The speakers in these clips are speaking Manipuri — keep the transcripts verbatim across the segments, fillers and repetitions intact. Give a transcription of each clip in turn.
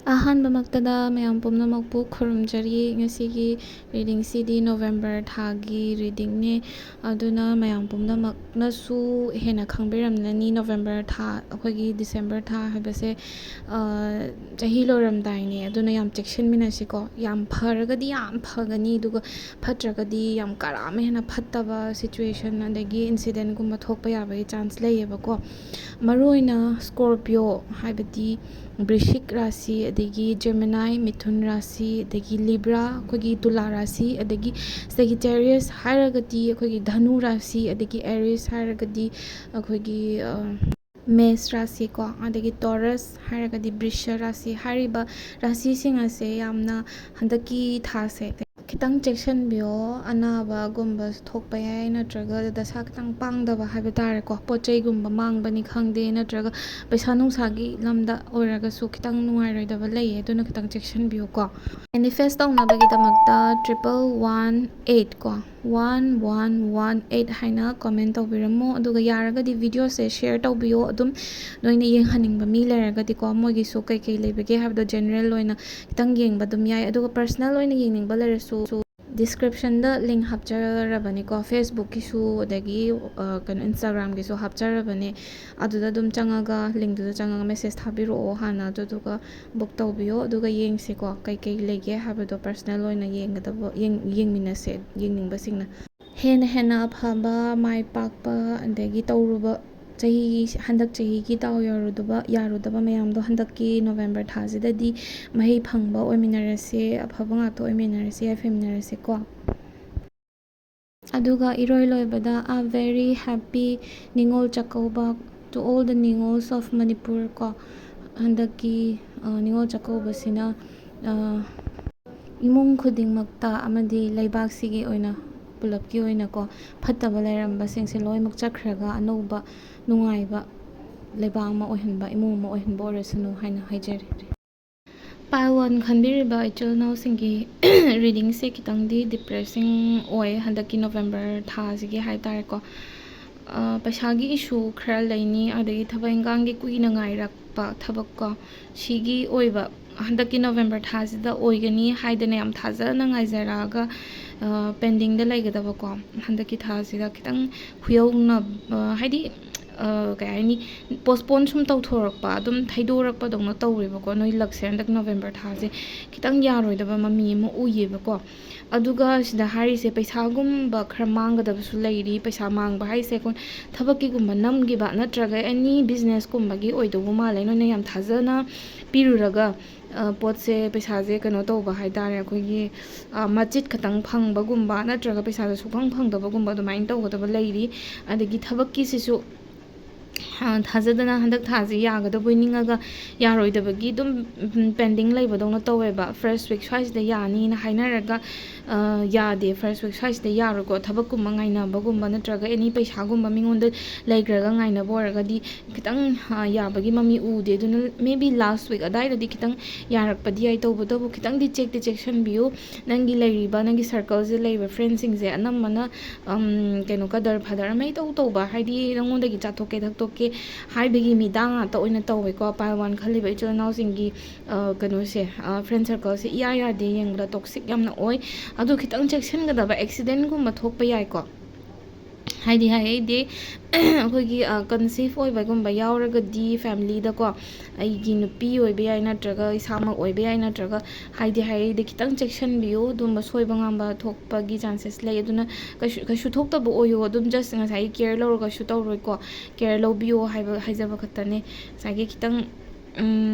ꯑꯍꯥꯟꯕꯃꯛꯇꯗ ꯃꯌꯥꯝ ꯄꯨꯝꯅꯃꯛꯄꯨ ꯈꯨꯔꯨꯝꯖꯔꯤ꯫ ꯉꯁꯤꯒꯤ ꯔꯤꯗꯤꯡꯁꯤꯗꯤ ꯅꯣꯕꯦꯝꯕꯔ ꯊꯥꯒꯤ ꯔꯤꯗꯤꯡꯅꯦ, ꯑꯗꯨꯅ ꯃꯌꯥꯝ ꯄꯨꯝꯅꯃꯛꯅꯁꯨ ꯍꯦꯟꯅ ꯈꯪꯕꯤꯔꯝꯂꯅꯤ꯫ ꯅꯣꯕꯦꯝꯕꯔ ꯊꯥ, ꯑꯩꯈꯣꯏꯒꯤ ꯗꯤꯁꯦꯝꯕꯔ ꯊꯥ ꯍꯥꯏꯕꯁꯦ, ꯑ, ꯆꯍꯤ ꯂꯣꯏꯔꯝꯗꯥꯏꯅꯦ, ꯑꯗꯨꯅ ꯌꯥꯝ ꯆꯦꯛꯁꯤꯟꯃꯤꯟꯅꯁꯤꯀꯣ꯫ ꯌꯥꯝ ꯐꯔꯒꯗꯤ ꯌꯥꯝ ꯐꯒꯅꯤ, ꯑꯗꯨꯒ ꯐꯠꯇ꯭ꯔꯒꯗꯤ ꯌꯥꯝ ꯀꯔꯥ ꯑꯃ ꯍꯦꯟꯅ ꯐꯠꯇꯕ ꯁꯤꯆꯨꯋꯦꯁꯟ ꯑꯗꯒꯤ ꯏꯟꯁꯤꯗꯦꯟꯒꯨꯝꯕ ꯊꯣꯛꯄ ꯌꯥꯕꯒꯤ ꯆꯥꯟꯁ ꯂꯩꯌꯦꯕꯀꯣ꯫ ꯃꯔꯨꯑꯣꯏꯅ ꯁ꯭ꯀꯣꯔꯄꯤꯌꯣ, ꯍꯥꯏꯕꯗꯤ ꯕ꯭ꯔꯤꯁꯤꯛ ꯔꯥꯁꯤ, ꯑꯗꯒꯤ ꯖꯦꯃꯤꯅꯥꯏ, ꯃꯤꯊꯨꯟ ꯔꯥꯁꯤ, ꯑꯗꯒꯤ ꯂꯤꯕ꯭ꯔꯥ, ꯑꯩꯈꯣꯏꯒꯤ ꯇꯨꯂꯥ ꯔꯥꯁꯤ, ꯑꯗꯒꯤ ꯁꯦꯒꯤꯇꯦꯔꯤꯌꯁ ꯍꯥꯏꯔꯒꯗꯤ ꯑꯩꯈꯣꯏꯒꯤ ꯙꯅꯨ ꯔꯥꯁꯤ, ꯑꯗꯒꯤ ꯑꯦꯔꯤꯁ ꯍꯥꯏꯔꯒꯗꯤ ꯑꯩꯈꯣꯏꯒꯤ, ꯑ, ꯃꯦꯁ ꯔꯥꯁꯤ ꯀꯣ, ꯑꯗꯒꯤ ꯇꯣꯔꯁ ꯍꯥꯏꯔꯒꯗꯤ ꯕ꯭ꯔꯤꯁ ꯔꯥꯁꯤ꯫ ꯍꯥꯏꯔꯤꯕ ꯔꯥꯁꯤꯁꯤꯡ ꯑꯁꯦ ꯌꯥꯝꯅ ꯍꯟꯗꯛꯀꯤ ꯊꯥꯁꯦ ꯈꯤꯇꯪ ꯆꯦꯛꯁꯤꯟꯕꯤꯌꯣ꯫ ꯑꯅꯥꯕꯒꯨꯝꯕ ꯊꯣꯛꯄ ꯌꯥꯏ, ꯅꯠꯇ꯭ꯔꯒ ꯗꯁꯥ ꯈꯤꯇꯪ ꯄꯥꯡꯗꯕ ꯍꯥꯏꯕ ꯇꯥꯔꯦꯀꯣ, ꯄꯣꯠ ꯆꯩꯒꯨꯝꯕ ꯃꯥꯡꯕꯅꯤ ꯈꯪꯗꯦ, ꯅꯠꯇ꯭ꯔꯒ ꯄꯩꯁꯥ ꯅꯨꯡꯁꯥꯒꯤ ꯂꯝꯗ ꯑꯣꯏꯔꯒꯁꯨ ꯈꯤꯇꯪ ꯅꯨꯡꯉꯥꯏꯔꯣꯏꯗꯕ ꯂꯩꯌꯦ, ꯑꯗꯨꯅ ꯈꯤꯇꯪ ꯆꯦꯛꯁꯤꯟꯕꯤꯌꯨꯀꯣ꯫ ꯃꯦꯅꯤꯐꯦꯁ ꯇꯧꯅꯕꯒꯤꯗꯃꯛꯇ triple one eight ꯀꯣ, one one one eight ꯍꯥꯏꯅ ꯀꯣꯃꯦꯟ ꯇꯧꯕꯤꯔꯝꯃꯣ꯫ ꯑꯗꯨꯒ ꯌꯥꯔꯒꯗꯤ ꯚꯤꯗꯤꯑꯣꯁꯦ ꯁꯤꯌꯔ ꯇꯧꯕꯤꯌꯣ꯫ ꯑꯗꯨꯝ ꯅꯣꯏꯅ ꯌꯦꯡꯍꯟꯅꯤꯡꯕ ꯃꯤ ꯂꯩꯔꯒꯗꯤꯀꯣ, ꯃꯣꯏꯒꯤꯁꯨ ꯀꯩꯀꯩ ꯂꯩꯕꯒꯦ ꯍꯥꯏꯕꯗꯣ ꯖꯦꯅꯔꯦꯜ ꯑꯣꯏꯅ ꯈꯤꯇꯪ ꯌꯦꯡꯕ ꯑꯗꯨꯝ ꯌꯥꯏ꯫ ꯑꯗꯨꯒ ꯄꯔꯁꯅꯦꯜ ꯑꯣꯏꯅ ꯌꯦꯡꯅꯤꯡꯕ ꯂꯩꯔꯁꯨ, ꯗꯤꯁꯀ꯭ꯔꯤꯞꯁꯟꯗ ꯂꯤꯡ ꯍꯥꯞꯆꯔꯕꯅꯤꯀꯣ, ꯐꯦꯁꯕꯨꯛꯀꯤꯁꯨ, ꯑꯗꯒꯤ, ꯑ, ꯀꯩꯅꯣ, ꯏꯟꯁꯇꯥꯒ꯭ꯔꯥꯝꯒꯤꯁꯨ ꯍꯥꯞꯆꯔꯕꯅꯦ꯫ ꯑꯗꯨꯗ ꯑꯗꯨꯝ ꯆꯪꯉꯒ, ꯂꯤꯡꯗꯨꯗ ꯆꯪꯉꯒ ꯃꯦꯁꯦꯖ ꯊꯥꯕꯤꯔꯛꯑꯣ ꯍꯥꯟꯅ, ꯑꯗꯨꯗꯨꯒ ꯕꯨꯛ ꯇꯧꯕꯤꯌꯣ꯫ ꯑꯗꯨꯒ ꯌꯦꯡꯁꯤꯀꯣ, ꯀꯩꯀꯩ ꯂꯩꯒꯦ ꯍꯥꯏꯕꯗꯣ ꯄꯔꯁꯅꯦꯜ ꯑꯣꯏꯅ ꯌꯦꯡꯒꯗꯕ, ꯌꯦꯡ-, ꯌꯦꯡꯃꯤꯟꯅꯁꯦ, ꯌꯦꯡꯅꯤꯡꯕꯁꯤꯡꯅ꯫ ꯍꯦꯟꯅ ꯍꯦꯟꯅ ꯑꯐꯕ, ꯃꯥꯏ ꯄꯥꯛꯄ, ꯑꯗꯒꯤ ꯇꯧꯔꯨꯕ ꯆꯍꯤ, ꯍꯟꯗꯛ ꯆꯍꯤꯒꯤ ꯗꯥꯎ ꯌꯥꯔꯨꯗꯕ, ꯌꯥꯔꯨꯗꯕ ꯃꯌꯥꯝꯗꯣ ꯍꯟꯗꯛꯀꯤ ꯅꯣꯕꯦꯝꯕꯔ ꯊꯥꯁꯤꯗꯗꯤ ꯃꯍꯩ ꯐꯪꯕ ꯑꯣꯏꯃꯤꯟꯅꯔꯁꯦ, ꯑꯐꯕ ꯉꯥꯛꯇ ꯑꯣꯏꯃꯤꯟꯅꯔꯁꯦ, ꯌꯥꯏꯐꯃꯤꯟꯅꯔꯁꯦꯀꯣ꯫ ꯑꯗꯨꯒ ꯏꯔꯣꯏ ꯂꯣꯏꯕꯗ, a very happy Ningol Chakkouba to all the ꯅꯤꯉꯣꯜꯁ of Manipur ꯀꯣ꯫ ꯍꯟꯗꯛꯀꯤ, ꯑ, ꯅꯤꯉꯣꯜ ꯆꯥꯛꯀꯧꯕꯁꯤꯅ, ꯑ, ꯏꯃꯨꯡ ꯈꯨꯗꯤꯡꯃꯛꯇ ꯑꯃꯗꯤ ꯂꯩꯕꯥꯛꯁꯤꯒꯤ ꯑꯣꯏꯅ, ꯄꯨꯂꯞꯀꯤ ꯑꯣꯏꯅꯀꯣ, ꯐꯠꯇꯕ ꯂꯩꯔꯝꯕꯁꯤꯡꯁꯦ ꯂꯣꯏꯅꯃꯛ ꯆꯠꯈ꯭ꯔꯒ ꯑꯅꯧꯕ ꯅꯨꯡꯉꯥꯏꯕ ꯂꯩꯕꯥꯛ ꯑꯃ ꯑꯣꯏꯍꯟꯕ, ꯏꯃꯨꯡ ꯑꯃ ꯑꯣꯏꯍꯟꯕ ꯑꯣꯏꯔꯁꯅꯨ ꯍꯥꯏꯅ ꯍꯥꯏꯖꯔꯤ꯫ Pile one ꯈꯟꯕꯤꯔꯤꯕ ꯏꯆꯤꯜ ꯏꯅꯥꯎꯁꯤꯡꯒꯤ ꯔꯤꯗꯤꯡꯁꯦ ꯈꯤꯇꯪꯗꯤ ꯗꯤꯄ꯭ꯔꯦꯁꯤꯡ ꯑꯣꯏ ꯍꯟꯗꯛꯀꯤ ꯅꯣꯕꯦꯝꯕꯔ ꯊꯥꯁꯤꯒꯤ ꯍꯥꯏ ꯇꯥꯔꯦꯀꯣ꯫ ꯑ, ꯄꯩꯁꯥꯒꯤ ꯏꯁꯨ ꯈꯔ ꯂꯩꯅꯤ, ꯑꯗꯒꯤ ꯊꯕꯛ ꯏꯟꯈꯥꯡꯒꯤ ꯀꯨꯏꯅ ꯉꯥꯏꯔꯛꯄ ꯊꯕꯛ ꯀꯣ, ꯁꯤꯒꯤ ꯑꯣꯏꯕ ꯍꯟꯗꯛꯀꯤ ꯅꯣꯕꯦꯝꯕꯔ ꯊꯥꯁꯤꯗ ꯑꯣꯏꯒꯅꯤ ꯍꯥꯏꯗꯅ ꯌꯥꯝ ꯊꯥꯖꯅ ꯉꯥꯏꯖꯔꯛꯑꯒ, ꯄꯦꯟꯗꯤꯡꯗ ꯂꯩꯒꯗꯕꯀꯣ, ꯍꯟꯗꯛꯀꯤ ꯊꯥꯁꯤꯗ ꯈꯤꯇꯪ ꯈꯨꯌꯧꯅ, ꯍꯥꯏꯗꯤ, ꯀꯩ ꯍꯥꯏꯅꯤ, ꯄꯣꯁꯄꯣꯟ ꯁꯨꯝ ꯇꯧꯊꯣꯔꯛꯄ, ꯑꯗꯨꯝ ꯊꯩꯗꯣꯔꯛꯄꯗꯧꯅ ꯇꯧꯔꯦꯕꯀꯣ꯫ ꯅꯣꯏ ꯂꯛꯁꯦ ꯍꯟꯗꯛ ꯅꯣꯕꯦꯝꯕꯔ ꯊꯥꯁꯦ ꯈꯤꯇꯪ ꯌꯥꯔꯣꯏꯗꯕ ꯃꯃꯤ ꯑꯃ ꯎꯏꯌꯦꯕꯀꯣ꯫ ꯑꯗꯨꯒ ꯁꯤꯗ ꯍꯥꯏꯔꯤꯁꯦ ꯄꯩꯁꯥꯒꯨꯝꯕ ꯈꯔ ꯃꯥꯡꯒꯗꯕꯁꯨ ꯂꯩꯔꯤ꯫ ꯄꯩꯁꯥ ꯃꯥꯡꯕ ꯍꯥꯏꯁꯦ ꯑꯩꯈꯣꯏ ꯊꯕꯛꯀꯤꯒꯨꯝꯕ ꯅꯝꯈꯤꯕ ꯅꯠꯇ꯭ꯔꯒ ꯑꯦꯅꯤ ꯕꯤꯖꯤꯅꯦꯁꯀꯨꯝꯕꯒꯤ ꯑꯣꯏꯗꯧꯕ ꯃꯥꯜꯂꯦ꯫ ꯅꯣꯏꯅ ꯌꯥꯝ ꯊꯥꯖꯅ ꯄꯤꯔꯨꯔꯒ, ꯄꯣꯠꯁꯦ, ꯄꯩꯁꯥꯁꯦ ꯀꯩꯅꯣ ꯇꯧꯕ ꯍꯥꯏ ꯇꯥꯔꯦ, ꯑꯩꯈꯣꯏꯒꯤ ꯃꯆꯤꯠ ꯈꯛꯇꯪ ꯐꯪꯕꯒꯨꯝꯕ ꯅꯠꯇ꯭ꯔꯒ ꯄꯩꯁꯥꯗꯣ ꯁꯨꯐꯪ ꯐꯪꯗꯕꯒꯨꯝꯕ ꯑꯗꯨꯃꯥꯏꯅ ꯇꯧꯒꯗꯕ ꯂꯩꯔꯤ꯫ ꯑꯗꯒꯤ ꯊꯕꯛꯀꯤꯁꯤꯁꯨ ꯊꯥꯖꯗꯅ ꯍꯟꯗꯛ ꯊꯥꯁꯦ ꯌꯥꯒꯗꯕꯣꯏ ꯅꯤꯡꯉꯒ ꯌꯥꯔꯣꯏꯗꯕꯒꯤ ꯑꯗꯨꯝ ꯄꯦꯟꯗꯤꯡ ꯂꯩꯕꯗꯧꯅ ꯇꯧꯋꯦꯕ꯫ ꯐꯥꯔꯁ ꯋꯤꯛ ꯁ꯭ꯋꯥꯏꯁꯤꯗ ꯌꯥꯅꯤꯅ ꯍꯥꯏꯅꯔꯒ, ꯌꯥꯗꯦ, ꯐꯥꯔꯁ ꯋꯤꯛ ꯁ꯭ꯋꯥꯏꯁꯤꯗ ꯌꯥꯔꯣꯏꯀꯣ꯫ ꯊꯕꯛꯀꯨꯝꯕ ꯉꯥꯏꯅꯕꯒꯨꯝꯕ ꯅꯠꯇ꯭ꯔꯒ ꯑꯦꯅꯤ ꯄꯩꯁꯥꯒꯨꯝꯕ ꯃꯤꯉꯣꯟꯗ ꯂꯩꯈ꯭ꯔꯒ ꯉꯥꯏꯅꯕ ꯑꯣꯏꯔꯒꯗꯤ ꯈꯤꯇꯪ ꯌꯥꯕꯒꯤ ꯃꯃꯤ ꯎꯗꯦ꯫ ꯑꯗꯨꯅ maybe last week ꯑꯗꯥꯏꯗꯗꯤ ꯈꯤꯇꯪ ꯌꯥꯔꯛꯄꯗꯤ ꯌꯥꯏ꯫ ꯇꯧꯕꯇꯕꯨ ꯈꯤꯇꯪꯗꯤ ꯆꯦꯛꯇꯤ ꯆꯦꯛꯁꯤꯟꯕꯤꯌꯨ꯫ ꯅꯪꯒꯤ ꯂꯩꯔꯤꯕ, ꯅꯪꯒꯤ ꯁꯔꯀꯜꯁꯦ ꯂꯩꯕ ꯐ꯭ꯔꯦꯟꯁꯤꯡꯁꯦ ꯑꯅꯝꯕꯅ ꯀꯩꯅꯣ, ꯀꯗꯔ ꯐꯗꯔ ꯑꯃ ꯏꯇꯧ ꯇꯧꯕ, ꯍꯥꯏꯗꯤ ꯅꯪꯉꯣꯟꯗꯒꯤ ꯆꯥꯊꯣꯛꯀꯦ ꯊꯛꯇꯣꯛꯀꯦ ꯍꯥꯏꯕꯒꯤ ꯃꯤꯗꯥ ꯉꯥꯛꯇ ꯑꯣꯏꯅ ꯇꯧꯋꯦꯀꯣ꯫ Pile one ꯈꯜꯂꯤꯕ ꯏꯆꯤꯜ ꯏꯅꯥꯎꯁꯤꯡꯒꯤ ꯀꯩꯅꯣꯁꯦ, ꯐ꯭ꯔꯦꯟ ꯁꯔꯀꯜꯁꯦ ꯏꯌꯥ ꯌꯥꯗꯦ, ꯌꯦꯡꯕꯗ ꯇꯣꯛꯁꯤꯛ ꯌꯥꯝꯅ ꯑꯣꯏ꯫ ꯑꯗꯨ ꯈꯤꯇꯪ ꯆꯦꯛꯁꯤꯟꯒꯗꯕ, ꯑꯦꯛꯁꯤꯗꯦꯟꯒꯨꯝꯕ ꯊꯣꯛꯄ ꯌꯥꯏꯀꯣ꯫ ꯍꯥꯏꯗꯤ ꯍꯥꯏꯗꯤ ꯑꯩꯈꯣꯏꯒꯤ ꯀꯟꯁꯤꯞ ꯑꯣꯏꯕꯒꯨꯝꯕ ꯌꯥꯎꯔꯒꯗꯤ ꯐꯦꯃꯤꯂꯤꯗꯀꯣ, ꯑꯩꯒꯤ ꯅꯨꯄꯤ ꯑꯣꯏꯕ ꯌꯥꯏ ꯅꯠꯇ꯭ꯔꯒ ꯏꯁꯥꯃꯛ ꯑꯣꯏꯕ ꯌꯥꯏ, ꯅꯠꯇ꯭ꯔꯒ ꯍꯥꯏꯗꯤ ꯍꯥꯏꯗꯤ ꯈꯤꯇꯪ ꯆꯦꯛꯁꯤꯟꯕꯤꯌꯨ꯫ ꯑꯗꯨꯝꯕ ꯁꯣꯏꯕ ꯉꯥꯝꯕ ꯊꯣꯛꯄꯒꯤ ꯆꯥꯟꯁꯦꯁ ꯂꯩ꯫ ꯑꯗꯨꯅ ꯀꯩꯁꯨ ꯀꯩꯁꯨ ꯊꯣꯛꯇꯕ ꯑꯣꯏꯌꯨ꯫ ꯑꯗꯨꯝ ꯖꯁ ꯉꯁꯥꯏꯒꯤ ꯀꯦꯌꯔ ꯂꯧꯔꯒꯁꯨ ꯇꯧꯔꯣꯏꯀꯣ, ꯀꯦꯌꯔ ꯂꯧꯕꯤꯌꯣ ꯍꯥꯏꯕ, ꯍꯥꯏꯖꯕ ꯈꯛꯇꯅꯦ꯫ ꯉꯁꯥꯏꯒꯤ ꯈꯤꯇꯪ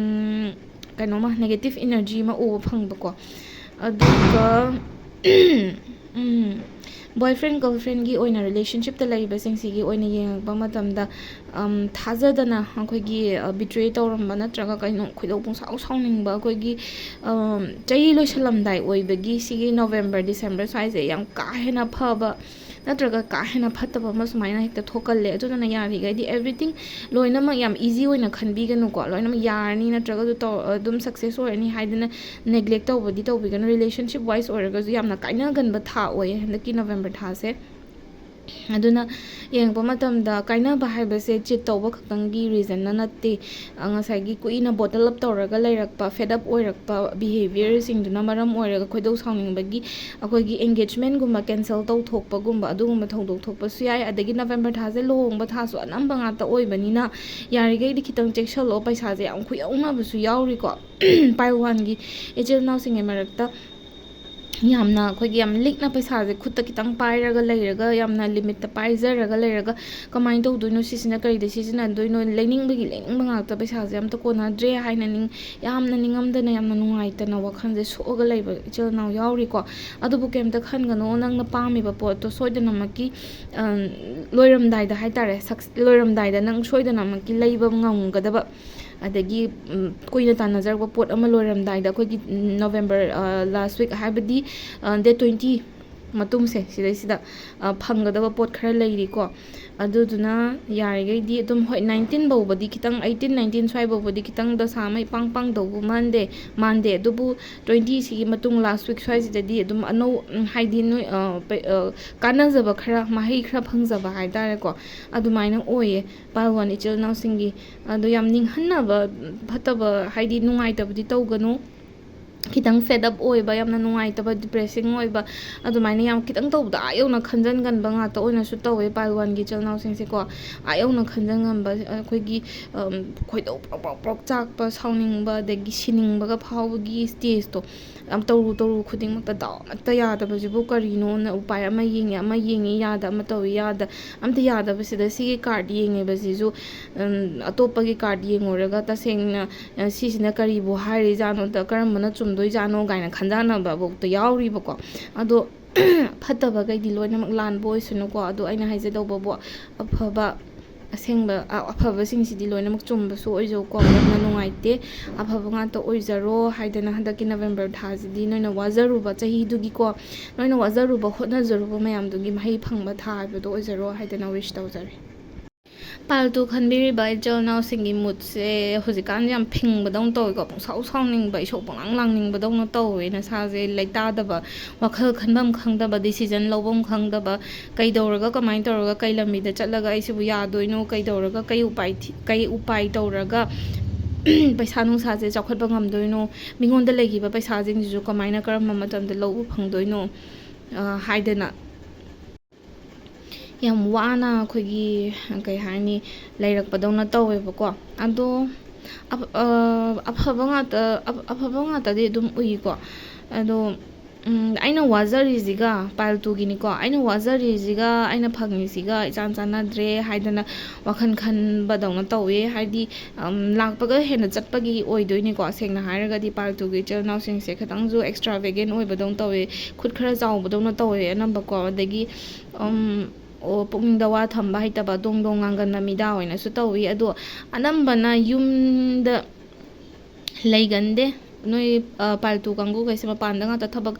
ꯀꯩꯅꯣꯃ, ꯅꯦꯒꯦꯇꯤꯞ ꯏꯅꯔꯖꯤ ꯑꯃ ꯎꯕ ꯐꯪꯕꯀꯣ꯫ ꯑꯗꯨꯒ ꯕꯣꯏ ꯐ꯭ꯔꯦꯟ ꯒꯔꯜ ꯐ꯭ꯔꯦꯟꯒꯤ ꯑꯣꯏꯅ, ꯔꯤꯂꯦꯁꯟꯁꯤꯞꯇ ꯂꯩꯔꯤꯕꯁꯤꯡꯁꯤꯒꯤ ꯑꯣꯏꯅ ꯌꯦꯡꯉꯛꯄ ꯃꯇꯝꯗ, ꯊꯥꯖꯗꯅ ꯑꯩꯈꯣꯏꯒꯤ ꯕꯤꯇ꯭ꯔꯦ ꯇꯧꯔꯝꯕ ꯅꯠꯇ꯭ꯔꯒ ꯀꯩꯅꯣ, ꯈꯣꯏꯗꯧ ꯄꯨꯡꯁꯥꯎ ꯁꯥꯎꯅꯤꯡꯕ, ꯑꯩꯈꯣꯏꯒꯤ ꯆꯍꯤ ꯂꯣꯏꯁꯜꯂꯝꯗꯥꯏ ꯑꯣꯏꯕꯒꯤ ꯁꯤꯒꯤ ꯅꯣꯕꯦꯝꯕꯔ, ꯗꯤꯁꯦꯝꯕꯔ ꯁ꯭ꯋꯥꯏꯁꯦ ꯌꯥꯝ ꯀꯥ ꯍꯦꯟꯅ ꯐꯕ ꯅꯠꯇ꯭ꯔꯒ ꯀꯥ ꯍꯦꯟꯅ ꯐꯠꯇꯕ ꯑꯃ ꯁꯨꯃꯥꯏꯅ ꯍꯦꯛꯇ ꯊꯣꯛꯀꯜꯂꯦ꯫ ꯑꯗꯨꯗꯨꯅ ꯌꯥꯔꯤꯈꯩꯗꯤ everything ꯂꯣꯏꯅꯃꯛ ꯌꯥꯝ ꯏꯖꯤ ꯑꯣꯏꯅ ꯈꯟꯕꯤꯒꯅꯨꯀꯣ꯫ ꯂꯣꯏꯅꯃꯛ ꯌꯥꯔꯅꯤ ꯅꯠꯇ꯭ꯔꯒ ꯑꯗꯨ ꯇꯧ-, ꯑꯗꯨꯝ ꯁꯛꯁꯦꯁ ꯑꯣꯏꯔꯅꯤ ꯍꯥꯏꯗꯅ ꯅꯦꯒ꯭ꯂꯦꯛ ꯇꯧꯕꯗꯤ ꯇꯧꯕꯤꯒꯅꯨ꯫ ꯔꯤꯂꯦꯁꯟꯁꯤꯞ ꯋꯥꯏꯁ ꯑꯣꯏꯔꯒꯁꯨ ꯌꯥꯝꯅ ꯀꯥꯏꯅꯒꯟꯕ ꯊꯥ ꯑꯣꯏꯌꯦ ꯍꯟꯗꯛꯀꯤ ꯅꯣꯕꯦꯝꯕꯔ ꯊꯥꯁꯦ꯫ ꯑꯗꯨꯅ ꯌꯦꯡꯉꯛꯄ ꯃꯇꯝꯗ ꯀꯥꯏꯅꯕ ꯍꯥꯏꯕꯁꯦ ꯆꯤꯠ ꯇꯧꯕ ꯈꯛꯇꯪꯒꯤ ꯔꯤꯖꯟꯅ ꯅꯠꯇꯦ꯫ ꯉꯁꯥꯏꯒꯤ ꯀꯨꯏꯅ ꯕꯣꯇꯜ ꯑꯞ ꯇꯧꯔꯒ ꯂꯩꯔꯛꯄ, ꯐꯦꯗ ꯑꯞ ꯑꯣꯏꯔꯛꯄ ꯕꯤꯍꯦꯕꯤꯌꯔꯁꯤꯡꯗꯨꯅ ꯃꯔꯝ ꯑꯣꯏꯔꯒ ꯈꯣꯏꯗꯧ ꯁꯥꯎꯅꯤꯡꯕꯒꯤ ꯑꯩꯈꯣꯏꯒꯤ ꯑꯦꯡꯒꯦꯖꯃꯦꯟꯒꯨꯝꯕ ꯀꯦꯟꯁꯦꯜ ꯇꯧꯊꯣꯛꯄꯒꯨꯝꯕ, ꯑꯗꯨꯒꯨꯝꯕ ꯊꯧꯗꯣꯛ ꯊꯣꯛꯄꯁꯨ ꯌꯥꯏ꯫ ꯑꯗꯒꯤ ꯅꯕꯦꯝꯕꯔ ꯊꯥꯁꯦ ꯂꯨꯍꯣꯡꯕ ꯊꯥꯁꯨ ꯑꯅꯝꯕ ꯉꯥꯛꯇ ꯑꯣꯏꯕꯅꯤꯅ, ꯌꯥꯔꯤꯈꯩꯗꯤ ꯈꯤꯇꯪ ꯆꯦꯛꯁꯜꯂꯣ꯫ ꯄꯩꯁꯥꯁꯦ ꯌꯥꯝ ꯈꯨꯌꯧꯅꯕꯁꯨ ꯌꯥꯎꯔꯤꯀꯣ꯫ ꯄꯥꯏꯜ ꯋꯥꯟꯒꯤ ꯏꯆꯤꯜ ꯏꯅꯥꯎꯁꯤꯡꯒꯤ ꯃꯔꯛꯇ ꯌꯥꯝꯅ ꯑꯩꯈꯣꯏꯒꯤ ꯌꯥꯝ ꯂꯤꯛꯅ ꯄꯩꯁꯥꯁꯦ ꯈꯨꯠꯇ ꯈꯤꯇꯪ ꯄꯥꯏꯔꯒ ꯂꯩꯔꯒ, ꯌꯥꯝꯅ ꯂꯤꯃꯤꯠꯇ ꯄꯥꯏꯖꯔꯒ ꯂꯩꯔꯒ, ꯀꯃꯥꯏꯅ ꯇꯧꯗꯣꯏꯅꯣ, ꯁꯤꯁꯤꯅ ꯀꯔꯤꯗ ꯁꯤꯖꯤꯟꯅꯗꯣꯏꯅꯣ, ꯂꯩꯅꯤꯡꯕꯒꯤ ꯂꯩꯅꯤꯡꯕ ꯉꯥꯛꯇ, ꯄꯩꯁꯥꯁꯦ ꯑꯝꯇ ꯀꯣꯟꯅꯗ꯭ꯔꯦ ꯍꯥꯏꯅ ꯅꯤꯡ-, ꯌꯥꯝꯅ ꯅꯤꯡꯉꯝꯗꯅ ꯌꯥꯝꯅ ꯅꯨꯡꯉꯥꯏꯇꯅ ꯋꯥꯈꯜꯁꯦ ꯁꯣꯛꯑꯒ ꯂꯩꯕ ꯏꯆꯤꯜ ꯏꯅꯥꯎ ꯌꯥꯎꯔꯤꯀꯣ꯫ ꯑꯗꯨꯕꯨ ꯀꯩꯝꯇ ꯈꯟꯒꯅꯨ, ꯅꯪꯅ ꯄꯥꯝꯃꯤꯕ ꯄꯣꯠꯇꯣ ꯁꯣꯏꯗꯅꯃꯛꯀꯤ, ꯑ, ꯂꯣꯏꯔꯝꯗꯥꯏꯗ ꯍꯥꯏꯇꯥꯔꯦ, ꯁꯛ-, ꯂꯣꯏꯔꯝꯗꯥꯏꯗ ꯅꯪ ꯁꯣꯏꯗꯅꯃꯛꯀꯤ ꯂꯩꯕ ꯉꯝꯒꯗꯕ, ꯑꯗꯒꯤ, ꯎꯝ, ꯀꯨꯏꯅ ꯇꯥꯟꯅꯖꯔꯛꯄ ꯄꯣꯠ ꯑꯃ ꯂꯣꯏꯔꯝꯗꯥꯏꯗ, ꯑꯩꯈꯣꯏꯒꯤ ꯅꯕꯦꯝꯕꯔ, ꯑ, ꯂꯥꯁ ꯋꯤꯛ, ꯍꯥꯏꯕꯗꯤ, ꯑ, ꯗꯦꯠ ꯇ꯭ꯋꯦꯟꯇꯤ ꯃꯇꯨꯡꯁꯦ, ꯁꯤꯗꯩꯁꯤꯗ, ꯑ, ꯐꯪꯒꯗꯕ ꯄꯣꯠ ꯈꯔ ꯂꯩꯔꯤꯀꯣ꯫ ꯑꯗꯨꯗꯨꯅ ꯌꯥꯔꯤꯈꯩꯗꯤ ꯑꯗꯨꯝ, ꯍꯣꯏ, ꯅꯥꯏꯟꯇꯤꯟ ꯐꯥꯎꯕꯗꯤ ꯈꯤꯇꯪ, ꯑꯩꯠꯇꯤꯟ, ꯅꯥꯏꯟꯇꯤꯟ ꯁ꯭ꯋꯥꯏ ꯐꯥꯎꯕꯗꯤ ꯈꯤꯇꯪ ꯗꯁꯥ ꯑꯃ ꯏꯄꯥꯡ ꯄꯥꯡꯗꯧꯕ ꯃꯥꯟꯗꯦ, ꯃꯥꯟꯗꯦ꯫ ꯑꯗꯨꯕꯨ ꯇ꯭ꯋꯦꯟꯇꯤ ꯁꯤꯒꯤ ꯃꯇꯨꯡ, ꯂꯥꯁ ꯋꯤꯛ ꯁ꯭ꯋꯥꯏꯁꯤꯗꯗꯤ ꯑꯗꯨꯝ ꯑꯅꯧ-, ꯎꯝ, ꯍꯥꯏꯗꯤ ꯅꯣꯏ, ꯑ, ꯄ-, ꯑ, ꯀꯥꯟꯅꯖꯕ ꯈꯔ, ꯃꯍꯩ ꯈꯔ ꯐꯪꯖꯕ ꯍꯥꯏꯇꯥꯔꯦꯀꯣ, ꯑꯗꯨꯃꯥꯏꯅ ꯑꯣꯏꯌꯦ꯫ ꯄꯥꯏꯜ ꯋꯥꯟ ꯏꯆꯤꯜ ꯏꯅꯥꯎꯁꯤꯡꯒꯤ꯫ ꯑꯗꯣ ꯌꯥꯝ ꯅꯤꯡꯍꯟꯅꯕ, ꯐꯠꯇꯕ, ꯍꯥꯏꯗꯤ ꯅꯨꯡꯉꯥꯏꯇꯕꯗꯤ ꯇꯧꯒꯅꯨ꯫ ꯈꯤꯇꯪ ꯐꯦꯗ ꯑꯞ ꯑꯣꯏꯕ, ꯌꯥꯝꯅ ꯅꯨꯡꯉꯥꯏꯇꯕ, ꯗꯤꯄ꯭ꯔꯦꯁꯤꯡ ꯑꯣꯏꯕ, ꯑꯗꯨꯃꯥꯏꯅ ꯌꯥꯝ ꯈꯤꯇꯪ ꯇꯧꯕꯗ ꯑꯥ ꯌꯧꯅ ꯈꯟꯖꯟꯒꯟꯕ ꯉꯥꯛꯇ ꯑꯣꯏꯅꯁꯨ ꯇꯧꯋꯦ ꯄꯥꯏꯜ ꯋꯥꯟꯒꯤ ꯏꯆꯤꯜ ꯏꯅꯥꯎꯁꯤꯡꯁꯦꯀꯣ꯫ ꯑꯥ ꯌꯧꯅ ꯈꯟꯖꯟꯒꯟꯕ, ꯑꯩꯈꯣꯏꯒꯤ, ꯑꯝ, ꯈꯣꯏꯗꯧ ꯄ꯭ꯔꯣꯛ ꯄ꯭ꯔꯣꯛ ꯄ꯭ꯔꯣꯛ ꯆꯥꯛꯄ, ꯁꯥꯎꯅꯤꯡꯕ, ꯑꯗꯒꯤ ꯁꯤꯅꯤꯡꯕꯒ ꯐꯥꯎꯕꯒꯤ ꯁ꯭ꯇꯦꯖꯇꯣ, ꯌꯥꯝ ꯇꯧꯔꯨ ꯇꯧꯔꯨ ꯈꯨꯗꯤꯡꯃꯛꯇ ꯗꯥꯎ ꯑꯃꯠꯇ ꯌꯥꯗꯕꯁꯤꯕꯨ ꯀꯔꯤꯅꯣꯅ ꯎꯄꯥꯏ ꯑꯃ ꯌꯦꯡꯉꯤ, ꯑꯃ ꯌꯦꯡꯉꯤ, ꯌꯥꯗ, ꯑꯃ ꯇꯧꯏ, ꯌꯥꯗ, ꯑꯝꯇ ꯌꯥꯗꯕꯁꯤꯗ ꯁꯤꯒꯤ ꯀꯥꯔꯠ ꯌꯦꯡꯉꯤꯕꯁꯤꯁꯨ, ꯎꯝ, ꯑꯇꯣꯞꯄꯒꯤ ꯀꯥꯔꯠ ꯌꯦꯡꯉꯨꯔꯒ ꯇꯁꯦꯡꯅ, ꯑ, ꯁꯤꯁꯤꯅ ꯀꯔꯤꯕꯨ ꯍꯥꯏꯔꯤꯖꯥꯠꯅꯣ, ꯀꯔꯝꯕꯅ ꯆꯨꯝꯗꯣꯏꯖꯥꯠꯅꯣ ꯀꯥꯏꯅ ꯈꯟꯖꯥꯟꯅꯕꯐꯥꯎꯗ ꯌꯥꯎꯔꯤꯕꯀꯣ꯫ ꯑꯗꯣ ꯐꯠꯇꯕꯈꯩꯗꯤ ꯂꯣꯏꯅꯃꯛ ꯂꯥꯟꯕ ꯑꯣꯏꯁꯅꯨꯀꯣ꯫ ꯑꯗꯣ ꯑꯩꯅ ꯍꯥꯏꯖꯗꯧꯕꯕꯨ, ꯑꯐꯕ, ꯑꯁꯦꯡꯕ, ꯑ-, ꯑꯐꯕꯁꯤꯡꯁꯤꯗꯤ ꯂꯣꯏꯅꯃꯛ ꯆꯨꯝꯕꯁꯨ ꯑꯣꯏꯖꯧꯀꯣ꯫ ꯌꯥꯝꯅ ꯅꯨꯡꯉꯥꯏꯇꯦ, ꯑꯐꯕ ꯉꯥꯛꯇ ꯑꯣꯏꯖꯔꯣ ꯍꯥꯏꯗꯅ ꯍꯟꯗꯛꯀꯤ ꯅꯕꯦꯝꯕꯔ ꯊꯥꯁꯤꯗꯤ ꯅꯣꯏꯅ ꯋꯥꯖꯔꯨꯕ ꯆꯍꯤꯗꯨꯒꯤꯀꯣ, ꯅꯣꯏꯅ ꯋꯥꯖꯔꯨꯕ, ꯍꯣꯠꯅꯖꯔꯨꯕ ꯃꯌꯥꯝꯗꯨꯒꯤ ꯃꯍꯩ ꯐꯪꯕ ꯊꯥ ꯍꯥꯏꯕꯗꯣ ꯑꯣꯏꯖꯔꯣ ꯍꯥꯏꯗꯅ ꯋꯤꯁ ꯇꯧꯖꯔꯤ꯫ ꯄꯥꯜꯇꯨ ꯈꯟꯕꯤꯔꯤꯕ ꯏꯆꯤꯜ ꯏꯅꯥꯎꯁꯤꯡꯒꯤ ꯃꯨꯠꯁꯦ ꯍꯧꯖꯤꯛꯀꯥꯟꯁꯦ ꯌꯥꯝ ꯐꯤꯡꯕꯗꯧꯅ ꯇꯧꯋꯤꯀꯣ, ꯄꯨꯡꯁꯥꯎ ꯁꯥꯎꯅꯤꯡꯕ, ꯏꯁꯧ ꯄꯪꯂꯥꯡ ꯂꯥꯡꯅꯤꯡꯕꯗꯧꯅ ꯇꯧꯋꯦ꯫ ꯅꯁꯥꯁꯦ ꯂꯩꯇꯥꯗꯕ, ꯋꯥꯈꯜ ꯈꯟꯐꯝ ꯈꯪꯗꯕ, ꯗꯤꯁꯤꯖꯟ ꯂꯧꯐꯝ ꯈꯪꯗꯕ, ꯀꯩꯗꯧꯔꯒ, ꯀꯃꯥꯏꯅ ꯇꯧꯔꯒ, ꯀꯩ ꯂꯝꯕꯤꯗ ꯆꯠꯂꯒ ꯑꯩꯁꯤꯕꯨ ꯌꯥꯗꯣꯏꯅꯣ, ꯀꯩꯗꯧꯔꯒ, ꯀꯩ ꯎꯄꯥꯏ ꯊꯤ-, ꯀꯩ ꯎꯄꯥꯏ ꯇꯧꯔꯒ ꯄꯩꯁꯥ ꯅꯨꯡꯁꯥꯁꯦ ꯆꯥꯎꯈꯠꯄ ꯉꯝꯗꯣꯏꯅꯣ, ꯃꯤꯉꯣꯟꯗ ꯂꯩꯈꯤꯕ ꯄꯩꯁꯥꯁꯤꯡꯁꯤꯁꯨ ꯀꯃꯥꯏꯅ, ꯀꯔꯝꯕ ꯃꯇꯝꯗ ꯂꯧꯕ ꯐꯪꯗꯣꯏꯅꯣ, ꯑ, ꯍꯥꯏꯗꯅ ꯌꯥꯝ ꯋꯥꯅ ꯑꯩꯈꯣꯏꯒꯤ, ꯀꯩ ꯍꯥꯏꯅꯤ, ꯂꯩꯔꯛꯄꯗꯧꯅ ꯇꯧꯋꯦꯕꯀꯣ꯫ ꯑꯗꯣ ꯑꯐ-, ꯑ, ꯑꯐꯕ ꯉꯥꯛꯇ, ꯑꯐ-, ꯑꯐꯕ ꯉꯥꯛꯇꯗꯤ ꯑꯗꯨꯝ ꯎꯏꯀꯣ꯫ ꯑꯗꯣ, ꯎꯝ, ꯑꯩꯅ ꯋꯥꯖꯔꯤꯁꯤꯒ, ꯄꯥꯏꯜ ꯇꯨꯒꯤꯅꯤꯀꯣ, ꯑꯩꯅ ꯋꯥꯖꯔꯤꯁꯤꯒ ꯑꯩꯅ ꯐꯪꯉꯤꯁꯤꯒ ꯏꯆꯥꯟ ꯆꯥꯟꯅꯗ꯭ꯔꯦ ꯍꯥꯏꯗꯅ ꯋꯥꯈꯜ ꯈꯟꯕꯗꯧꯅ ꯇꯧꯋꯦ꯫ ꯍꯥꯏꯗꯤ, ꯎꯝ, ꯂꯥꯛꯄꯒ ꯍꯦꯟꯅ ꯆꯠꯄꯒꯤ ꯑꯣꯏꯗꯣꯏꯅꯤꯀꯣ꯫ ꯁꯦꯡꯅ ꯍꯥꯏꯔꯒꯗꯤ ꯄꯥꯏꯜ ꯇꯨꯒꯤ ꯏꯆꯤꯜ ꯏꯅꯥꯎꯁꯤꯡꯁꯦ ꯈꯤꯇꯪꯁꯨ ꯑꯦꯛꯁꯇ꯭ꯔꯥ ꯚꯦꯒꯦꯟ ꯑꯣꯏꯕꯗꯧꯅ ꯇꯧꯋꯦ, ꯈꯨꯠ ꯈꯔ ꯆꯥꯎꯕꯗꯧꯅ ꯇꯧꯋꯦ ꯑꯅꯝꯕꯀꯣ꯫ ꯑꯗꯒꯤ, ꯎꯝ, ꯑꯣ, ꯄꯨꯛꯅꯤꯡꯗ ꯋꯥ ꯊꯝꯕ ꯍꯩꯇꯕ, ꯗꯣꯡ ꯗꯣꯡ ꯉꯥꯡꯒꯟꯕ ꯃꯤꯗꯥ ꯑꯣꯏꯅꯁꯨ ꯇꯧꯋꯤ꯫ ꯑꯗꯣ ꯑꯅꯝꯕꯅ ꯌꯨꯝꯗ ꯂꯩꯒꯟꯗꯦ꯫ ꯅꯣꯏ, ꯑ, ꯄꯥꯏꯜ ꯇꯨ ꯀꯥꯡꯒꯨꯈꯩꯁꯦ ꯃꯄꯥꯟꯗ ꯉꯥꯛꯇ ꯊꯕꯛ,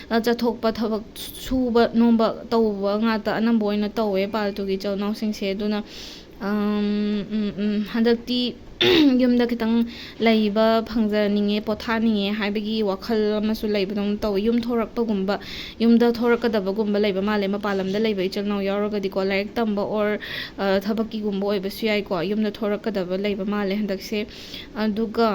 ꯑ, ꯆꯠꯊꯣꯛꯄ, ꯊꯕꯛ ꯁꯨꯕ ꯅꯣꯝꯕ ꯇꯧꯕ ꯉꯥꯛꯇ ꯑꯅꯝꯕ ꯑꯣꯏꯅ ꯇꯧꯋꯦ ꯄꯥꯏꯜ ꯇꯨꯒꯤ ꯏꯆꯤꯜ ꯏꯅꯥꯎꯁꯤꯡꯁꯦ꯫ ꯑꯗꯨꯅ, ꯑꯝ, ꯎꯝ, ꯎꯝ, ꯍꯟꯗꯛꯇꯤ ꯌꯨꯝꯗ ꯈꯤꯇꯪ ꯂꯩꯕ ꯐꯪꯖꯅꯤꯡꯉꯦ, ꯄꯣꯊꯥꯅꯤꯡꯉꯦ ꯍꯥꯏꯕꯒꯤ ꯋꯥꯈꯜ ꯑꯃꯁꯨ ꯂꯩꯕꯗꯧꯅ ꯇꯧꯋꯤ꯫ ꯌꯨꯝ ꯊꯣꯔꯛꯄꯒꯨꯝꯕ, ꯌꯨꯝꯗ ꯊꯣꯔꯛꯀꯗꯕꯒꯨꯝꯕ ꯂꯩꯕ ꯃꯥꯜꯂꯦ, ꯃꯄꯥꯟ ꯂꯝꯗ ꯂꯩꯕ ꯏꯆꯤꯜ ꯏꯅꯥꯎ ꯌꯥꯎꯔꯒꯗꯤꯀꯣ, ꯂꯥꯏꯔꯤꯛ ꯇꯝꯕ ꯑꯣꯔ, ꯑ, ꯊꯕꯛꯀꯤꯒꯨꯝꯕ ꯑꯣꯏꯕꯁꯨ ꯌꯥꯏꯀꯣ꯫ ꯌꯨꯝꯗ ꯊꯣꯔꯛꯀꯗꯕ ꯂꯩꯕ ꯃꯥꯜꯂꯦ ꯍꯟꯗꯛꯁꯦ꯫ ꯑꯗꯨꯒ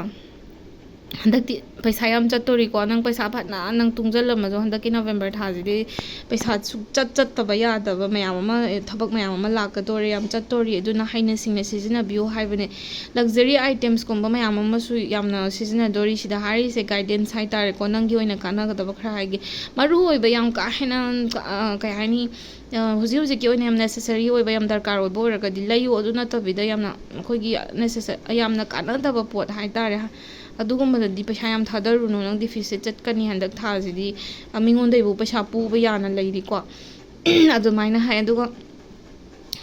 ꯍꯟꯗꯛꯇꯤ ꯄꯩꯁꯥ ꯌꯥꯝ ꯆꯠꯇꯣꯔꯤꯀꯣ꯫ ꯅꯪ ꯄꯩꯁꯥ ꯐꯅ ꯅꯪ ꯇꯨꯡꯁꯤꯜꯂꯝꯃꯁꯨ, ꯍꯟꯗꯛꯀꯤ ꯅꯕꯦꯝꯕꯔ ꯊꯥꯁꯤꯗꯤ ꯄꯩꯁꯥ ꯁꯨꯡꯆꯠ ꯆꯠꯇꯕ ꯌꯥꯗꯕ ꯃꯌꯥꯝ ꯑꯃ, ꯊꯕꯛ ꯃꯌꯥꯝ ꯑꯃ ꯂꯥꯛꯀꯗꯣꯔꯦ, ꯌꯥꯝ ꯆꯠꯇꯣꯔꯤ꯫ ꯑꯗꯨꯅ ꯍꯩꯅ ꯁꯤꯡꯅ ꯁꯤꯖꯤꯟꯅꯕꯤꯌꯨ ꯍꯥꯏꯕꯅꯦ꯫ ꯂꯛꯖꯔꯤ ꯑꯥꯏꯇꯦꯝꯁꯀꯨꯝꯕ ꯃꯌꯥꯝ ꯑꯃꯁꯨ ꯌꯥꯝꯅ ꯁꯤꯖꯤꯟꯅꯗꯣꯔꯤ꯫ ꯁꯤꯗ ꯍꯥꯏꯔꯤꯁꯦ ꯒꯥꯏꯗꯦꯟꯁ ꯍꯥꯏꯇꯥꯔꯦꯀꯣ꯫ ꯅꯪꯒꯤ ꯑꯣꯏꯅ ꯀꯥꯟꯅꯒꯗꯕ ꯈꯔ ꯍꯥꯏꯒꯦ꯫ ꯃꯔꯨ ꯑꯣꯏꯕ, ꯌꯥꯝ ꯀꯥ ꯍꯦꯟꯅ, ꯑ, ꯀꯩ ꯍꯥꯏꯅꯤ, ꯑ, ꯍꯧꯖꯤꯛ ꯍꯧꯖꯤꯛꯀꯤ ꯑꯣꯏꯅ ꯌꯥꯝ ꯅꯦꯁꯦꯁꯔꯤ ꯑꯣꯏꯕ, ꯌꯥꯝ ꯗꯔꯀꯥꯔ ꯑꯣꯏꯕ ꯑꯣꯏꯔꯒꯗꯤ ꯂꯩꯌꯨ꯫ ꯑꯗꯨ ꯅꯠꯇꯕꯤꯗ ꯌꯥꯝꯅ ꯑꯩꯈꯣꯏꯒꯤ ꯅꯦꯁꯦꯁ-, ꯌꯥꯝꯅ ꯀꯥꯟꯅꯗꯕ ꯄꯣꯠ ꯍꯥꯏꯇꯥꯔꯦ, ꯑꯗꯨꯒꯨꯝꯕꯗꯗꯤ ꯄꯩꯁꯥ ꯌꯥꯝ ꯊꯥꯗꯔꯨꯅꯨ꯫ ꯅꯪ ꯗꯤꯐꯤꯁꯤꯠ ꯆꯠꯀꯅꯤ ꯍꯟꯗꯛ ꯊꯥꯁꯤꯗꯤ꯫ ꯑ, ꯃꯤꯉꯣꯟꯗꯩꯕꯨ ꯄꯩꯁꯥ ꯄꯨꯕ ꯌꯥꯅ ꯂꯩꯔꯤꯀꯣ꯫ ꯑꯗꯨꯃꯥꯏꯅ ꯍꯥꯏ꯫ ꯑꯗꯨꯒ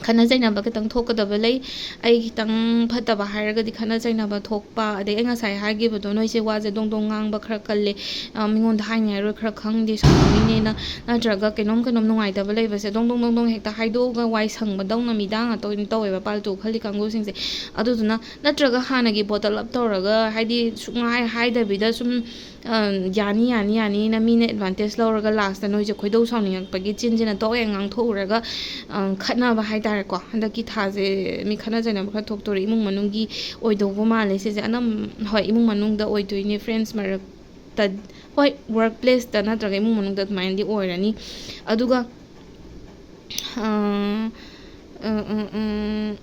ꯈꯠꯅ ꯆꯩꯅꯕ ꯈꯤꯇꯪ ꯊꯣꯛꯀꯗꯕ ꯂꯩ꯫ ꯑꯩ ꯈꯤꯇꯪ ꯐꯠꯇꯕ ꯍꯥꯏꯔꯒꯗꯤ ꯈꯠꯅ ꯆꯩꯅꯕ ꯊꯣꯛꯄ, ꯑꯗꯩ ꯑꯩ ꯉꯁꯥꯏ ꯍꯥꯏꯈꯤꯕꯗꯣ, ꯅꯣꯏꯁꯦ ꯋꯥꯁꯦ ꯗꯣꯡ ꯗꯣꯡ ꯉꯥꯡꯕ ꯈꯔ ꯀꯜꯂꯦ, ꯑ, ꯃꯤꯉꯣꯟꯗ ꯍꯥꯏꯅꯤꯡꯉꯥꯏꯔꯣꯏ ꯈꯔ ꯈꯪꯗꯦ, ꯁꯥꯎꯅꯤꯡꯉꯤꯅꯦꯅ, ꯅꯠꯇ꯭ꯔꯒ ꯀꯩꯅꯣꯝ ꯀꯩꯅꯣꯝ ꯅꯨꯡꯉꯥꯏꯇꯕ ꯂꯩꯕꯁꯦ ꯗꯣꯡ ꯗꯣꯡ ꯗꯣꯡ ꯗꯣꯡ ꯍꯦꯛꯇ ꯍꯥꯏꯗꯣꯛꯑꯒ ꯋꯥꯏ ꯁꯪꯕꯗꯧꯅ ꯃꯤꯗꯥ ꯉꯥꯛꯇ ꯑꯣꯏꯅ ꯇꯧꯋꯦꯕ ꯄꯥꯜꯇꯨ ꯈꯜꯂꯤ ꯀꯥꯡꯕꯨꯁꯤꯡꯁꯦ꯫ ꯑꯗꯨꯗꯨꯅ ꯅꯠꯇ꯭ꯔꯒ ꯍꯥꯟꯅꯒꯤ bottle up ꯇꯧꯔꯒ, ꯍꯥꯏꯗꯤ ꯁꯨꯡꯍꯥꯏ ꯍꯥꯏꯗꯕꯤꯗ ꯁꯨꯝ, ꯑ, ꯌꯥꯅꯤ, ꯌꯥꯅꯤ, ꯌꯥꯅꯤꯅ ꯃꯤꯅ advantage ꯂꯧꯔꯒ last ꯇ ꯅꯣꯏꯁꯦ ꯈꯣꯏꯗꯧ ꯁꯥꯎꯅꯤꯡꯉꯛꯄꯒꯤ ꯆꯤꯟꯁꯤꯅ ꯇꯣꯛ ꯍꯦꯛ ꯉꯥꯡꯊꯣꯛꯎꯔꯒ, ꯑ, ꯈꯠꯅꯕ ꯍꯥꯏꯇꯥꯔꯦꯀꯣ꯫ ꯍꯟꯗꯛꯀꯤ ꯊꯥꯁꯦ ꯃꯤ ꯈꯠꯅ ꯆꯩꯅꯕ ꯈꯔ ꯊꯣꯛꯇꯣꯔꯤ, ꯏꯃꯨꯡ ꯃꯅꯨꯡꯒꯤ ꯑꯣꯏꯗꯧꯕ ꯃꯥꯜꯂꯦ ꯁꯤꯁꯦ꯫ ꯑꯅꯝ-, ꯍꯣꯏ, ꯏꯃꯨꯡ ꯃꯅꯨꯡꯗ ꯑꯣꯏꯗꯣꯏꯅꯦ, friends ꯃꯔꯛꯇ, ꯍꯣꯏ, work place ꯇ ꯅꯠꯇ꯭ꯔꯒ ꯏꯃꯨꯡ ꯃꯅꯨꯡꯗ ꯑꯗꯨꯃꯥꯏꯅꯗꯤ ꯑꯣꯏꯔꯅꯤ꯫ ꯑꯗꯨꯒ, ꯑ, ꯑ, ꯑ, ꯑ,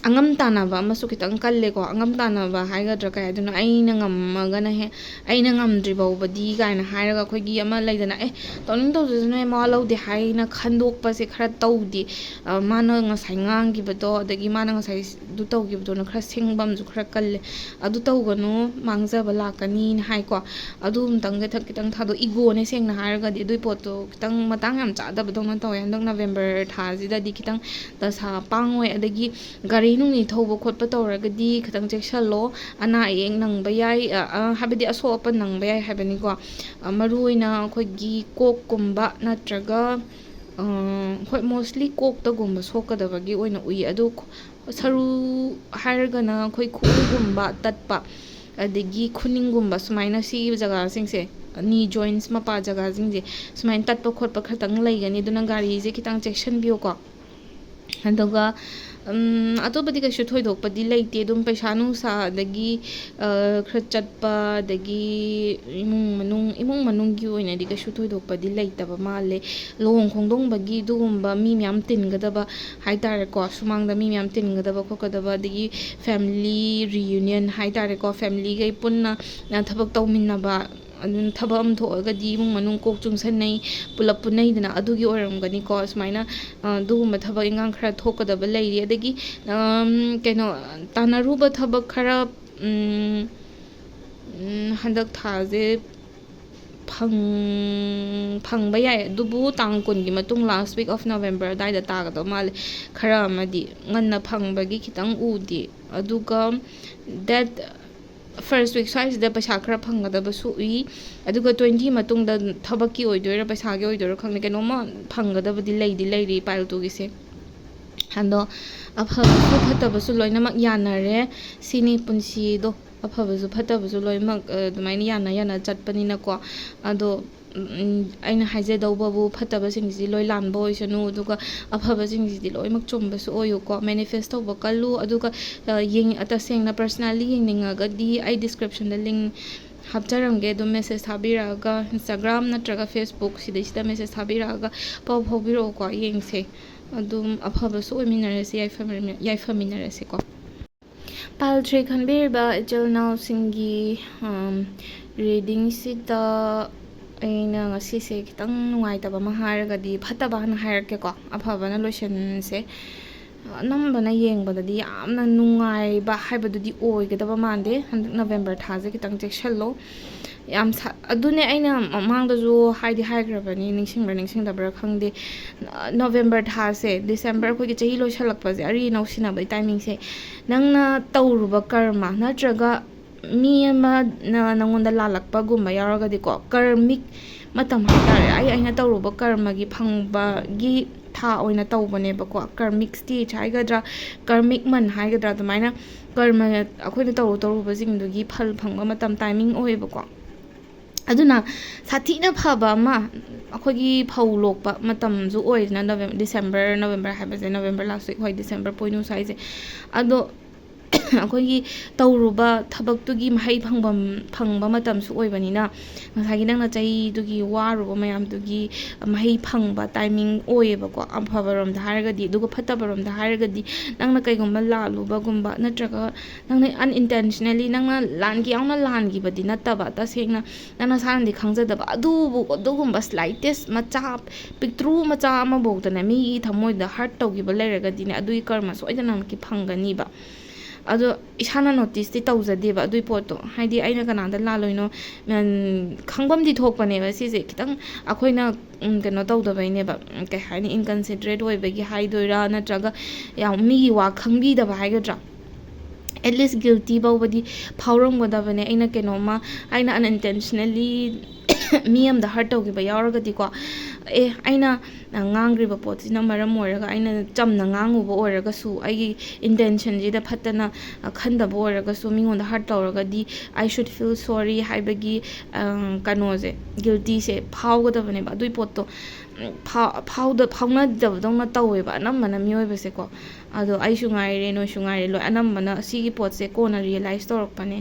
ꯑꯉꯝ ꯇꯥꯟꯅꯕ ꯑꯃꯁꯨ ꯈꯤꯇꯪ ꯀꯜꯂꯦꯀꯣ꯫ ꯑꯉꯝ ꯇꯥꯟꯅꯕ ꯍꯥꯏꯒꯗ꯭ꯔꯥ ꯀꯩ ꯍꯥꯏꯗꯣꯏꯅꯣ, "ꯑꯩꯅ ꯉꯝꯃꯒꯅ ꯍꯦ, ꯑꯩꯅ ꯉꯝꯗ꯭ꯔꯤ ꯐꯥꯎꯕꯗꯤ" ꯀꯥꯏꯅ ꯍꯥꯏꯔꯒ ꯑꯩꯈꯣꯏꯒꯤ ꯑꯃ ꯂꯩꯗꯅ, "ꯑꯦ, ꯇꯧꯅꯤꯡ ꯇꯧꯖꯁꯅꯨ, ꯑꯩ ꯃꯋꯥ ꯂꯧꯗꯦ" ꯍꯥꯏꯅ ꯈꯟꯗꯣꯛꯄꯁꯦ ꯈꯔ ꯇꯧꯗꯦ꯫ ꯑ, ꯃꯥꯅ ꯉꯁꯥꯏ ꯉꯥꯡꯈꯤꯕꯗꯣ, ꯑꯗꯒꯤ ꯃꯥꯅ ꯉꯁꯥꯏ ꯑꯗꯨ ꯇꯧꯈꯤꯕꯗꯨꯅ ꯈꯔ ꯁꯤꯡꯕ ꯑꯃꯁꯨ ꯈꯔ ꯀꯜꯂꯦ꯫ "ꯑꯗꯨ ꯇꯧꯒꯅꯨ, ꯃꯥꯡꯖꯕ ꯂꯥꯛꯀꯅꯤꯅ" ꯍꯥꯏꯀꯣ꯫ ꯑꯗꯨ ꯑꯃꯇꯪꯒ ꯊꯛ-, ꯈꯤꯇꯪ ꯊꯥꯗꯣꯛ꯫ Ego ꯅꯦ ꯁꯦꯡꯅ ꯍꯥꯏꯔꯒꯗꯤ ꯑꯗꯨꯏ ꯄꯣꯠꯇꯣ ꯈꯤꯇꯪ ꯃꯇꯥꯡ ꯌꯥꯝ ꯆꯥꯗꯕꯗꯧꯅ ꯇꯧꯋꯦ꯫ ꯍꯟꯗꯛ November ꯊꯥꯁꯤꯗꯗꯤ ꯈꯤꯇꯪ ꯗꯁꯥ ꯄꯥꯡꯉꯣꯏ꯫ ꯑꯗꯒꯤ ꯒꯥꯔꯤ ꯅꯨꯡꯂꯤ ꯊꯧꯕ ꯈꯣꯠꯄ ꯇꯧꯔꯒꯗꯤ ꯈꯤꯇꯪ ꯆꯦꯛꯁꯜꯂꯣ꯫ ꯑꯅꯥ ꯑꯌꯦꯛ ꯅꯪꯕ ꯌꯥꯏ, ꯑ, ꯑ, ꯍꯥꯏꯕꯗꯤ ꯑꯁꯣꯛ ꯑꯄꯟ ꯅꯪꯕ ꯌꯥꯏ ꯍꯥꯏꯕꯅꯤꯀꯣ꯫ ꯑ, ꯃꯔꯨꯑꯣꯏꯅ ꯑꯩꯈꯣꯏꯒꯤ ꯀꯣꯛꯀꯨꯝꯕ ꯅꯠꯇ꯭ꯔꯒ, ꯑ, ꯍꯣꯏ, mostly ꯀꯣꯛꯇꯒꯨꯝꯕ ꯁꯣꯛꯀꯗꯕꯒꯤ ꯑꯣꯏꯅ ꯎꯏ꯫ ꯑꯗꯨ ꯈꯨ-, ꯁꯔꯨ ꯍꯥꯏꯔꯒꯅ ꯑꯩꯈꯣꯏ ꯈꯨꯎꯒꯨꯝꯕ ꯇꯠꯄ, ꯑꯗꯒꯤ ꯈꯨꯅꯤꯡꯒꯨꯝꯕ, ꯁꯨꯃꯥꯏꯅ ꯁꯤ ꯖꯒꯥꯁꯤꯡꯁꯦ, knee joints ꯃꯄꯥ ꯖꯒꯥꯁꯤꯡꯁꯦ, ꯁꯨꯃꯥꯏꯅ ꯇꯠꯄ ꯈꯣꯠꯄ ꯈꯇꯪ ꯂꯩꯒꯅꯤ꯫ ꯑꯗꯨꯅ ꯒꯥꯔꯤꯁꯦ ꯈꯤꯇꯪ ꯆꯦꯛꯁꯤꯟꯕꯤꯌꯨꯀꯣ꯫ ꯑꯗꯨꯒ, ꯎꯝ, ꯑꯇꯣꯞꯄꯗꯤ ꯀꯩꯁꯨ ꯊꯣꯏꯗꯣꯛꯄꯗꯤ ꯂꯩꯇꯦ꯫ ꯑꯗꯨꯝ ꯄꯩꯁꯥ ꯅꯨꯡꯁꯥ, ꯑꯗꯒꯤ, ꯑ, ꯈꯔ ꯆꯠꯄ, ꯑꯗꯒꯤ ꯏꯃꯨꯡ ꯃꯅꯨꯡ, ꯏꯃꯨꯡ ꯃꯅꯨꯡꯒꯤ ꯑꯣꯏꯅꯗꯤ ꯀꯩꯁꯨ ꯊꯣꯏꯗꯣꯛꯄꯗꯤ ꯂꯩꯇꯕ ꯃꯥꯜꯂꯦ꯫ ꯂꯨꯍꯣꯡ ꯈꯣꯡꯗꯣꯡꯕꯒꯤ ꯑꯗꯨꯒꯨꯝꯕ ꯃꯤ ꯃꯌꯥꯝ ꯇꯤꯟꯒꯗꯕ ꯍꯥꯏꯇꯥꯔꯦꯀꯣ, ꯁꯨꯃꯥꯡꯗ ꯃꯤ ꯃꯌꯥꯝ ꯇꯤꯟꯒꯗꯕ ꯈꯣꯠꯀꯗꯕ, ꯑꯗꯒꯤ family reunion ꯍꯥꯏꯇꯥꯔꯦꯀꯣ, family ꯒꯩ ꯄꯨꯟꯅ, ꯑ, ꯊꯕꯛ ꯇꯧꯃꯤꯟꯅꯕ, ꯑꯗꯨꯅ ꯊꯕꯛ ꯑꯃ ꯊꯣꯛꯑꯒꯗꯤ ꯏꯃꯨꯡ ꯃꯅꯨꯡ ꯀꯣꯛ ꯆꯨꯡꯁꯟꯅꯩ, ꯄꯨꯂꯞ ꯄꯨꯟꯅꯩꯗꯅ, ꯑꯗꯨꯒꯤ ꯑꯣꯏꯔꯝꯒꯅꯤꯀꯣ꯫ ꯁꯨꯃꯥꯏꯅ, ꯑ, ꯑꯗꯨꯒꯨꯝꯕ ꯊꯕꯛ ꯏꯟꯈꯥꯡ ꯈꯔ ꯊꯣꯛꯀꯗꯕ ꯂꯩꯔꯤ꯫ ꯑꯗꯒꯤ, ꯑꯝ, ꯀꯩꯅꯣ, ꯇꯥꯟꯅꯔꯨꯕ ꯊꯕꯛ ꯈꯔ, ꯎꯝ, ꯎꯝ, ꯍꯟꯗꯛ ꯊꯥꯁꯦ ꯐꯪ ꯐꯪꯕ ꯌꯥꯏ, ꯑꯗꯨꯕꯨ ꯇꯥꯡ ꯀꯨꯟꯒꯤ ꯃꯇꯨꯡ, last week of November ꯑꯗꯨꯋꯥꯏꯗ ꯇꯥꯒꯗꯧ ꯃꯥꯜꯂꯦ꯫ ꯈꯔ ꯑꯃꯗꯤ ꯉꯟꯅ ꯐꯪꯕꯒꯤ ꯈꯤꯇꯪ ꯎꯗꯦ꯫ ꯑꯗꯨꯒ date first week ꯁ꯭ꯋꯥꯏꯁꯤꯗ ꯄꯩꯁꯥ ꯈꯔ ꯐꯪꯒꯗꯕꯁꯨ ꯎꯏ꯫ ꯑꯗꯨꯒ twenty ꯃꯇꯨꯡꯗ ꯊꯕꯛꯀꯤ ꯑꯣꯏꯗꯣꯏꯔꯥ ꯄꯩꯁꯥꯒꯤ ꯑꯣꯏꯗꯣꯏꯔꯥ ꯈꯪꯗꯦ, ꯀꯩꯅꯣꯝꯃ ꯐꯪꯒꯗꯕꯗꯤ ꯂꯩꯗꯤ ꯂꯩꯔꯤ pile twoꯒꯤꯁꯦ꯫ ꯑꯗꯣ ꯑꯐꯕꯁꯨ ꯐꯠꯇꯕꯁꯨ ꯂꯣꯏꯅꯃꯛ ꯌꯥꯅꯔꯦ꯫ ꯁꯤꯅꯤ ꯄꯨꯟꯁꯤꯗꯣ, ꯑꯐꯕꯁꯨ ꯐꯠꯇꯕꯁꯨ ꯂꯣꯏꯅꯃꯛ, ꯑ, ꯑꯗꯨꯃꯥꯏꯅ ꯌꯥꯅ ꯌꯥꯅ ꯆꯠꯄꯅꯤꯅꯀꯣ꯫ ꯑꯗꯣ, ꯎꯝ, ꯑꯩꯅ ꯍꯥꯏꯖꯗꯧꯕꯕꯨ, ꯐꯠꯇꯕꯁꯤꯡꯁꯤꯗꯤ ꯂꯣꯏ ꯂꯥꯟꯕ ꯑꯣꯏꯁꯅꯨ, ꯑꯗꯨꯒ ꯑꯐꯕꯁꯤꯡꯁꯤꯗꯤ ꯂꯣꯏꯅꯃꯛ ꯆꯨꯝꯕꯁꯨ ꯑꯣꯏꯌꯨꯀꯣ꯫ Manifest ꯇꯧꯕ ꯀꯜꯂꯨ, ꯑꯗꯨꯒ, ꯑ, ꯌꯦꯡ-, ꯇꯁꯦꯡꯅ personally ꯌꯦꯡꯅꯤꯡꯉꯒꯗꯤ ꯑꯩ descriptionꯗ link ꯍꯥꯞꯆꯔꯝꯒꯦ꯫ ꯑꯗꯨꯝ message ꯊꯥꯕꯤꯔꯛꯑꯒ, Instagram ꯅꯠꯇ꯭ꯔꯒ Facebook ꯁꯤꯗꯩꯁꯤꯗ message ꯊꯥꯕꯤꯔꯛꯑꯒ ꯄꯥꯎ ꯐꯥꯎꯕꯤꯔꯛꯎꯀꯣ, ꯌꯦꯡꯁꯦ꯫ ꯑꯗꯨꯝ ꯑꯐꯕꯁꯨ ꯑꯣꯏꯃꯤꯟꯅꯔꯁꯤ, ꯌꯥꯏꯐꯃꯤꯟ-, ꯌꯥꯏꯐꯃꯤꯟꯅꯔꯁꯤꯀꯣ꯫ Pile three ꯈꯟꯕꯤꯔꯤꯕ ꯏꯆꯤꯜ ꯏꯅꯥꯎꯁꯤꯡꯒꯤ, ꯎꯝ, readingꯁꯤꯗ ꯑꯩꯅ ꯉꯁꯤꯁꯦ ꯈꯤꯇꯪ ꯅꯨꯡꯉꯥꯏꯇꯕ ꯑꯃ ꯍꯥꯏꯔꯒꯗꯤ, ꯐꯠꯇꯕ ꯍꯥꯟꯅ ꯍꯥꯏꯔꯛꯀꯦꯀꯣ, ꯑꯐꯕꯅ ꯂꯣꯏꯁꯤꯟꯁꯦ꯫ ꯑꯅꯝꯕꯅ ꯌꯦꯡꯕꯗꯗꯤ ꯌꯥꯝꯅ ꯅꯨꯡꯉꯥꯏꯕ ꯍꯥꯏꯕꯗꯨꯗꯤ ꯑꯣꯏꯒꯗꯕ ꯃꯥꯟꯗꯦ꯫ ꯍꯟꯗꯛ November ꯊꯥꯁꯦ ꯈꯤꯇꯪ ꯆꯦꯛꯁꯤꯜꯂꯣ꯫ ꯌꯥꯝ ꯁꯥ-, ꯑꯗꯨꯅꯦ ꯑꯩꯅ ꯃꯃꯥꯡꯗꯁꯨ ꯍꯥꯏꯗꯤ ꯍꯥꯏꯈ꯭ꯔꯕꯅꯤ, ꯅꯤꯡꯁꯤꯡꯕ꯭ꯔꯥ ꯅꯤꯡꯁꯤꯡꯗꯕ꯭ꯔꯥ ꯈꯪꯗꯦ꯫ November ꯊꯥꯁꯦ, December, ꯑꯩꯈꯣꯏꯒꯤ ꯆꯍꯤ ꯂꯣꯏꯁꯜꯂꯛꯄꯁꯦ, ꯑꯔꯤ ꯑꯅꯧ ꯁꯤꯟꯅꯕꯒꯤ timingꯁꯦ, ꯅꯪꯅ ꯇꯧꯔꯨꯕ ꯀꯔꯃ ꯅꯠꯇ꯭ꯔꯒ ꯃꯤ ꯑꯃꯅ ꯅꯪꯉꯣꯟꯗ ꯂꯥꯜꯂꯛꯄꯒꯨꯝꯕ ꯌꯥꯎꯔꯒꯗꯤꯀꯣ, ꯀꯔꯃꯤꯛ ꯃꯇꯝ ꯍꯥꯏꯇꯥꯔꯦ, ꯑꯩ, ꯑꯩꯅ ꯇꯧꯔꯨꯕ ꯀꯔꯃꯒꯤ ꯐꯪꯕꯒꯤ ꯊꯥ ꯑꯣꯏꯅ ꯇꯧꯕꯅꯦꯕꯀꯣ꯫ Karmic stage ꯍꯥꯏꯒꯗ꯭ꯔꯥ, karmic month ꯍꯥꯏꯒꯗ꯭ꯔꯥ, ꯑꯗꯨꯃꯥꯏꯅ ꯀꯔꯃ, ꯑꯩꯈꯣꯏꯅ ꯇꯧꯔꯨ ꯇꯧꯔꯨꯕꯁꯤꯡꯗꯨꯒꯤ ꯐꯜ ꯐꯪꯕ ꯃꯇꯝ, timing ꯑꯣꯏꯌꯦꯕꯀꯣ꯫ ꯑꯗꯨꯅ ꯁꯥꯊꯤꯅ ꯐꯕ ꯑꯃ, ꯑꯩꯈꯣꯏꯒꯤ ꯐꯧ ꯂꯣꯛꯄ ꯃꯇꯝꯁꯨ ꯑꯣꯏꯗꯅ, November, December, November ꯍꯥꯏꯕꯁꯦ, November last week, ꯍꯣꯏ, December ꯄꯣꯏꯅꯨ ꯁ꯭ꯋꯥꯏꯁꯦ꯫ ꯑꯗꯣ ꯑꯩꯈꯣꯏꯒꯤ ꯇꯧꯔꯨꯕ ꯊꯕꯛꯇꯨꯒꯤ ꯃꯍꯩ ꯐꯪꯐꯝ, ꯐꯪꯕ ꯃꯇꯝꯁꯨ ꯑꯣꯏꯕꯅꯤꯅ, ꯉꯁꯥꯏꯒꯤ ꯅꯪꯅ ꯆꯍꯤꯗꯨꯒꯤ ꯋꯥꯔꯨꯕ ꯃꯌꯥꯝꯗꯨꯒꯤ ꯃꯍꯩ ꯐꯪꯕ timing ꯑꯣꯏꯌꯦꯕꯀꯣ, ꯑꯐꯕꯔꯣꯝꯗ ꯍꯥꯏꯔꯒꯗꯤ꯫ ꯑꯗꯨꯒ ꯐꯠꯇꯕꯔꯣꯝꯗ ꯍꯥꯏꯔꯒꯗꯤ, ꯅꯪꯅ ꯀꯩꯒꯨꯝꯕ ꯂꯥꯜꯂꯨꯕꯒꯨꯝꯕ ꯅꯠꯇ꯭ꯔꯒ ꯅꯪꯅ unintentionally, ꯅꯪꯅ ꯂꯥꯟꯒꯦ ꯌꯥꯎꯅ ꯂꯥꯟꯈꯤꯕꯗꯤ ꯅꯠꯇꯕ, ꯇꯁꯦꯡꯅ ꯅꯪ ꯅꯁꯥꯅꯗꯤ ꯈꯪꯖꯗꯕ, ꯑꯗꯨꯕꯨ ꯑꯗꯨꯒꯨꯝꯕ slightest ꯃꯆꯥ, ꯄꯤꯛꯇ꯭ꯔꯨ ꯃꯆꯥ ꯑꯃꯐꯧꯗꯅꯦ, ꯃꯤꯒꯤ ꯊꯃꯣꯏꯗ hurt ꯇꯧꯈꯤꯕ ꯂꯩꯔꯒꯗꯤꯅꯦ, ꯑꯗꯨꯒꯤ ꯀꯔꯃ ꯁꯣꯏꯗꯅꯃꯛꯀꯤ ꯐꯪꯒꯅꯤꯕ꯫ ꯑꯗꯣ ꯏꯁꯥꯅ ꯅꯣꯇꯤꯁꯇꯤ ꯇꯧꯖꯗꯦꯕ ꯑꯗꯨꯏ ꯄꯣꯠꯇꯣ, ꯍꯥꯏꯗꯤ ꯑꯩꯅ ꯀꯅꯥꯗ ꯂꯥꯜꯂꯨꯏꯅꯣ, ꯎꯝ, ꯈꯪꯐꯝꯗꯤ ꯊꯣꯛꯄꯅꯦꯕ ꯁꯤꯁꯦ꯫ ꯈꯤꯇꯪ ꯑꯩꯈꯣꯏꯅ, ꯎꯝ, ꯀꯩꯅꯣ ꯇꯧꯗꯕꯩꯅꯦꯕ, ꯎꯝ, ꯀꯩ ꯍꯥꯏꯅꯤ, ꯏꯟꯀꯟꯁꯤꯗꯔꯦꯠ ꯑꯣꯏꯕꯒꯤ ꯍꯥꯏꯗꯣꯏꯔꯥ, ꯅꯠꯇ꯭ꯔꯒ ꯌꯥꯝ ꯃꯤꯒꯤ ꯋꯥ ꯈꯪꯕꯤꯗꯕ ꯍꯥꯏꯒꯗ꯭ꯔꯥ, ꯑꯦꯠꯂꯤꯁ ꯒꯤꯜꯇꯤ ꯐꯥꯎꯕꯗꯤ ꯐꯥꯎꯔꯝꯒꯗꯕꯅꯦ꯫ ꯑꯩꯅ ꯀꯩꯅꯣꯝꯃ, ꯑꯩꯅ ꯑꯟꯏꯟꯇꯦꯟꯁꯅꯦꯜꯂꯤ ꯃꯤ ꯑꯃꯗ ꯍꯔꯠ ꯇꯧꯈꯤꯕ ꯌꯥꯎꯔꯒꯗꯤꯀꯣ, ꯑꯦ, ꯑꯩꯅ ꯉꯥꯡꯈ꯭ꯔꯤꯕ ꯄꯣꯠꯁꯤꯅ ꯃꯔꯝ ꯑꯣꯏꯔꯒ, ꯑꯩꯅ ꯆꯝꯅ ꯉꯥꯡꯉꯨꯕ ꯑꯣꯏꯔꯒꯁꯨ, ꯑꯩꯒꯤ ꯏꯟꯇꯦꯟꯁꯟꯁꯤꯗ ꯐꯠꯇꯅ, ꯑ, ꯈꯟꯗꯕ ꯑꯣꯏꯔꯒꯁꯨ, ꯃꯤꯉꯣꯟꯗ ꯍꯔꯠ ꯇꯧꯔꯒꯗꯤ, "I should feel sorry" ꯍꯥꯏꯕꯒꯤ, ꯑ, ꯀꯩꯅꯣꯁꯦ, ꯒꯤꯜꯇꯤꯁꯦ ꯐꯥꯎꯒꯗꯕꯅꯦꯕ꯫ ꯑꯗꯨꯏ ꯄꯣꯠꯇꯣ, ꯎꯝ, ꯐꯥ-, ꯐꯥꯎꯗ-, ꯐꯥꯎꯅꯗꯕꯗꯧꯅ ꯇꯧꯋꯦꯕ ꯑꯅꯝꯕꯅ ꯃꯤꯑꯣꯏꯕꯁꯦꯀꯣ꯫ ꯑꯗꯣ ꯑꯩꯁꯨ ꯉꯥꯏꯔꯦ, ꯅꯣꯏꯁꯨ ꯉꯥꯏꯔꯦ, ꯂꯣꯏ ꯑꯅꯝꯕꯅ ꯁꯤꯒꯤ ꯄꯣꯠꯁꯦ ꯀꯣꯟꯅ ꯔꯤꯌꯦꯂꯥꯏꯁ ꯇꯧꯔꯛꯄꯅꯦ꯫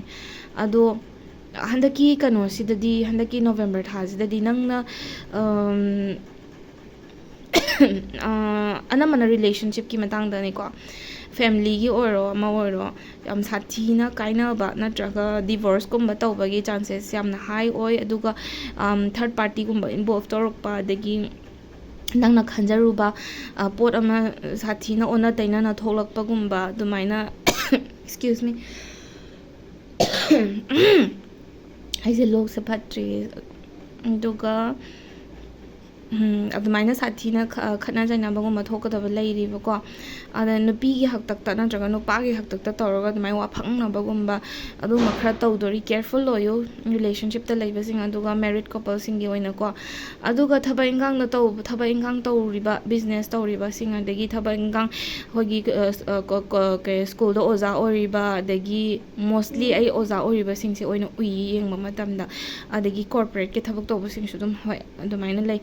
ꯑꯗꯣ ꯍꯟꯗꯛꯀꯤ ꯀꯩꯅꯣꯁꯤꯗꯗꯤ, ꯍꯟꯗꯛꯀꯤ ꯅꯣꯕꯦꯝꯕꯔ ꯊꯥꯁꯤꯗꯗꯤ ꯅꯪꯅ, ꯑꯝ, ꯑ, ꯑꯅꯝꯕꯅ ꯔꯤꯂꯦꯁꯟꯁꯤꯞꯀꯤ ꯃꯇꯥꯡꯗꯅꯤꯀꯣ, ꯐꯦꯃꯤꯂꯤꯒꯤ ꯑꯣꯏꯔꯣ, ꯑꯃ ꯑꯣꯏꯔꯣ, ꯌꯥꯝ ꯁꯥꯊꯤꯅ ꯀꯥꯏꯅꯕ ꯅꯠꯇ꯭ꯔꯒ ꯗꯤꯚꯣꯔꯁꯀꯨꯝꯕ ꯇꯧꯕꯒꯤ ꯆꯥꯟꯁꯦꯁ ꯌꯥꯝꯅ ꯍꯥꯏ ꯑꯣꯏ꯫ ꯑꯗꯨꯒ, ꯑꯝ, ꯊꯔꯠ ꯄꯥꯔꯇꯤꯒꯨꯝꯕ ꯏꯟꯚꯣꯜꯚ ꯇꯧꯔꯛꯄ, ꯑꯗꯒꯤ ꯅꯪꯅ ꯈꯟꯖꯔꯨꯕ, ꯑ, ꯄꯣꯠ ꯑꯃ ꯁꯥꯊꯤꯅ ꯑꯣꯟꯅ ꯇꯩꯅꯅ ꯊꯣꯛꯂꯛꯄꯒꯨꯝꯕ ꯑꯗꯨꯃꯥꯏꯅ, excuse me, ꯑꯩꯁꯦ ꯂꯣꯛꯁꯦ ꯐꯠꯇ꯭ꯔꯤ꯫ ꯑꯗꯨꯒ, ꯎꯝ, ꯑꯗꯨꯃꯥꯏꯅ ꯁꯥꯊꯤꯅ ꯈ-, ꯈꯠꯅ ꯆꯩꯅꯕꯒꯨꯝꯕ ꯊꯣꯛꯀꯗꯕ ꯂꯩꯔꯤꯕꯀꯣ꯫ ꯑꯗ ꯅꯨꯄꯤꯒꯤ ꯍꯥꯛꯇꯛꯇ ꯅꯠꯇ꯭ꯔꯒ ꯅꯨꯄꯥꯒꯤ ꯍꯥꯛꯇꯛꯇ ꯇꯧꯔꯒ ꯑꯗꯨꯃꯥꯏꯅ ꯋꯥꯐꯪꯅꯕꯒꯨꯝꯕ ꯑꯗꯨꯒꯨꯝꯕ ꯈꯔ ꯇꯧꯗꯣꯔꯤ꯫ ꯀꯦꯌꯔꯐꯨꯜ ꯑꯣꯏꯌꯨ ꯔꯤꯂꯦꯁꯟꯁꯤꯞꯇ ꯂꯩꯕꯁꯤꯡ, ꯑꯗꯨꯒ ꯃꯦꯔꯤꯠ ꯀꯄꯜꯁꯤꯡꯒꯤ ꯑꯣꯏꯅꯀꯣ꯫ ꯑꯗꯨꯒ ꯊꯕꯛ ꯏꯟꯈꯥꯡꯗ ꯇꯧ-, ꯊꯕꯛ ꯏꯟꯈꯥꯡ ꯇꯧꯔꯤꯕ, ꯕꯤꯖꯤꯅꯦꯁ ꯇꯧꯔꯤꯕꯁꯤꯡ, ꯑꯗꯒꯤ ꯊꯕꯛ ꯏꯟꯈꯥꯡ ꯑꯩꯈꯣꯏꯒꯤ, ꯑ, ꯑ, ꯀ-, ꯀ-, ꯀꯩ, ꯁ꯭ꯀꯨꯜꯗ ꯑꯣꯖꯥ ꯑꯣꯏꯔꯤꯕ, ꯑꯗꯒꯤ ꯃꯣꯁꯂꯤ ꯑꯩ ꯑꯣꯖꯥ ꯑꯣꯏꯔꯤꯕꯁꯤꯡꯁꯦ ꯑꯣꯏꯅ ꯎꯏ ꯌꯦꯡꯕ ꯃꯇꯝꯗ꯫ ꯑꯗꯒꯤ ꯀꯣꯔꯄꯣꯔꯦꯠꯀꯤ ꯊꯕꯛ ꯇꯧꯕꯁꯤꯡꯁꯨ ꯑꯗꯨꯝ, ꯍꯣꯏ, ꯑꯗꯨꯃꯥꯏꯅ ꯂꯩ꯫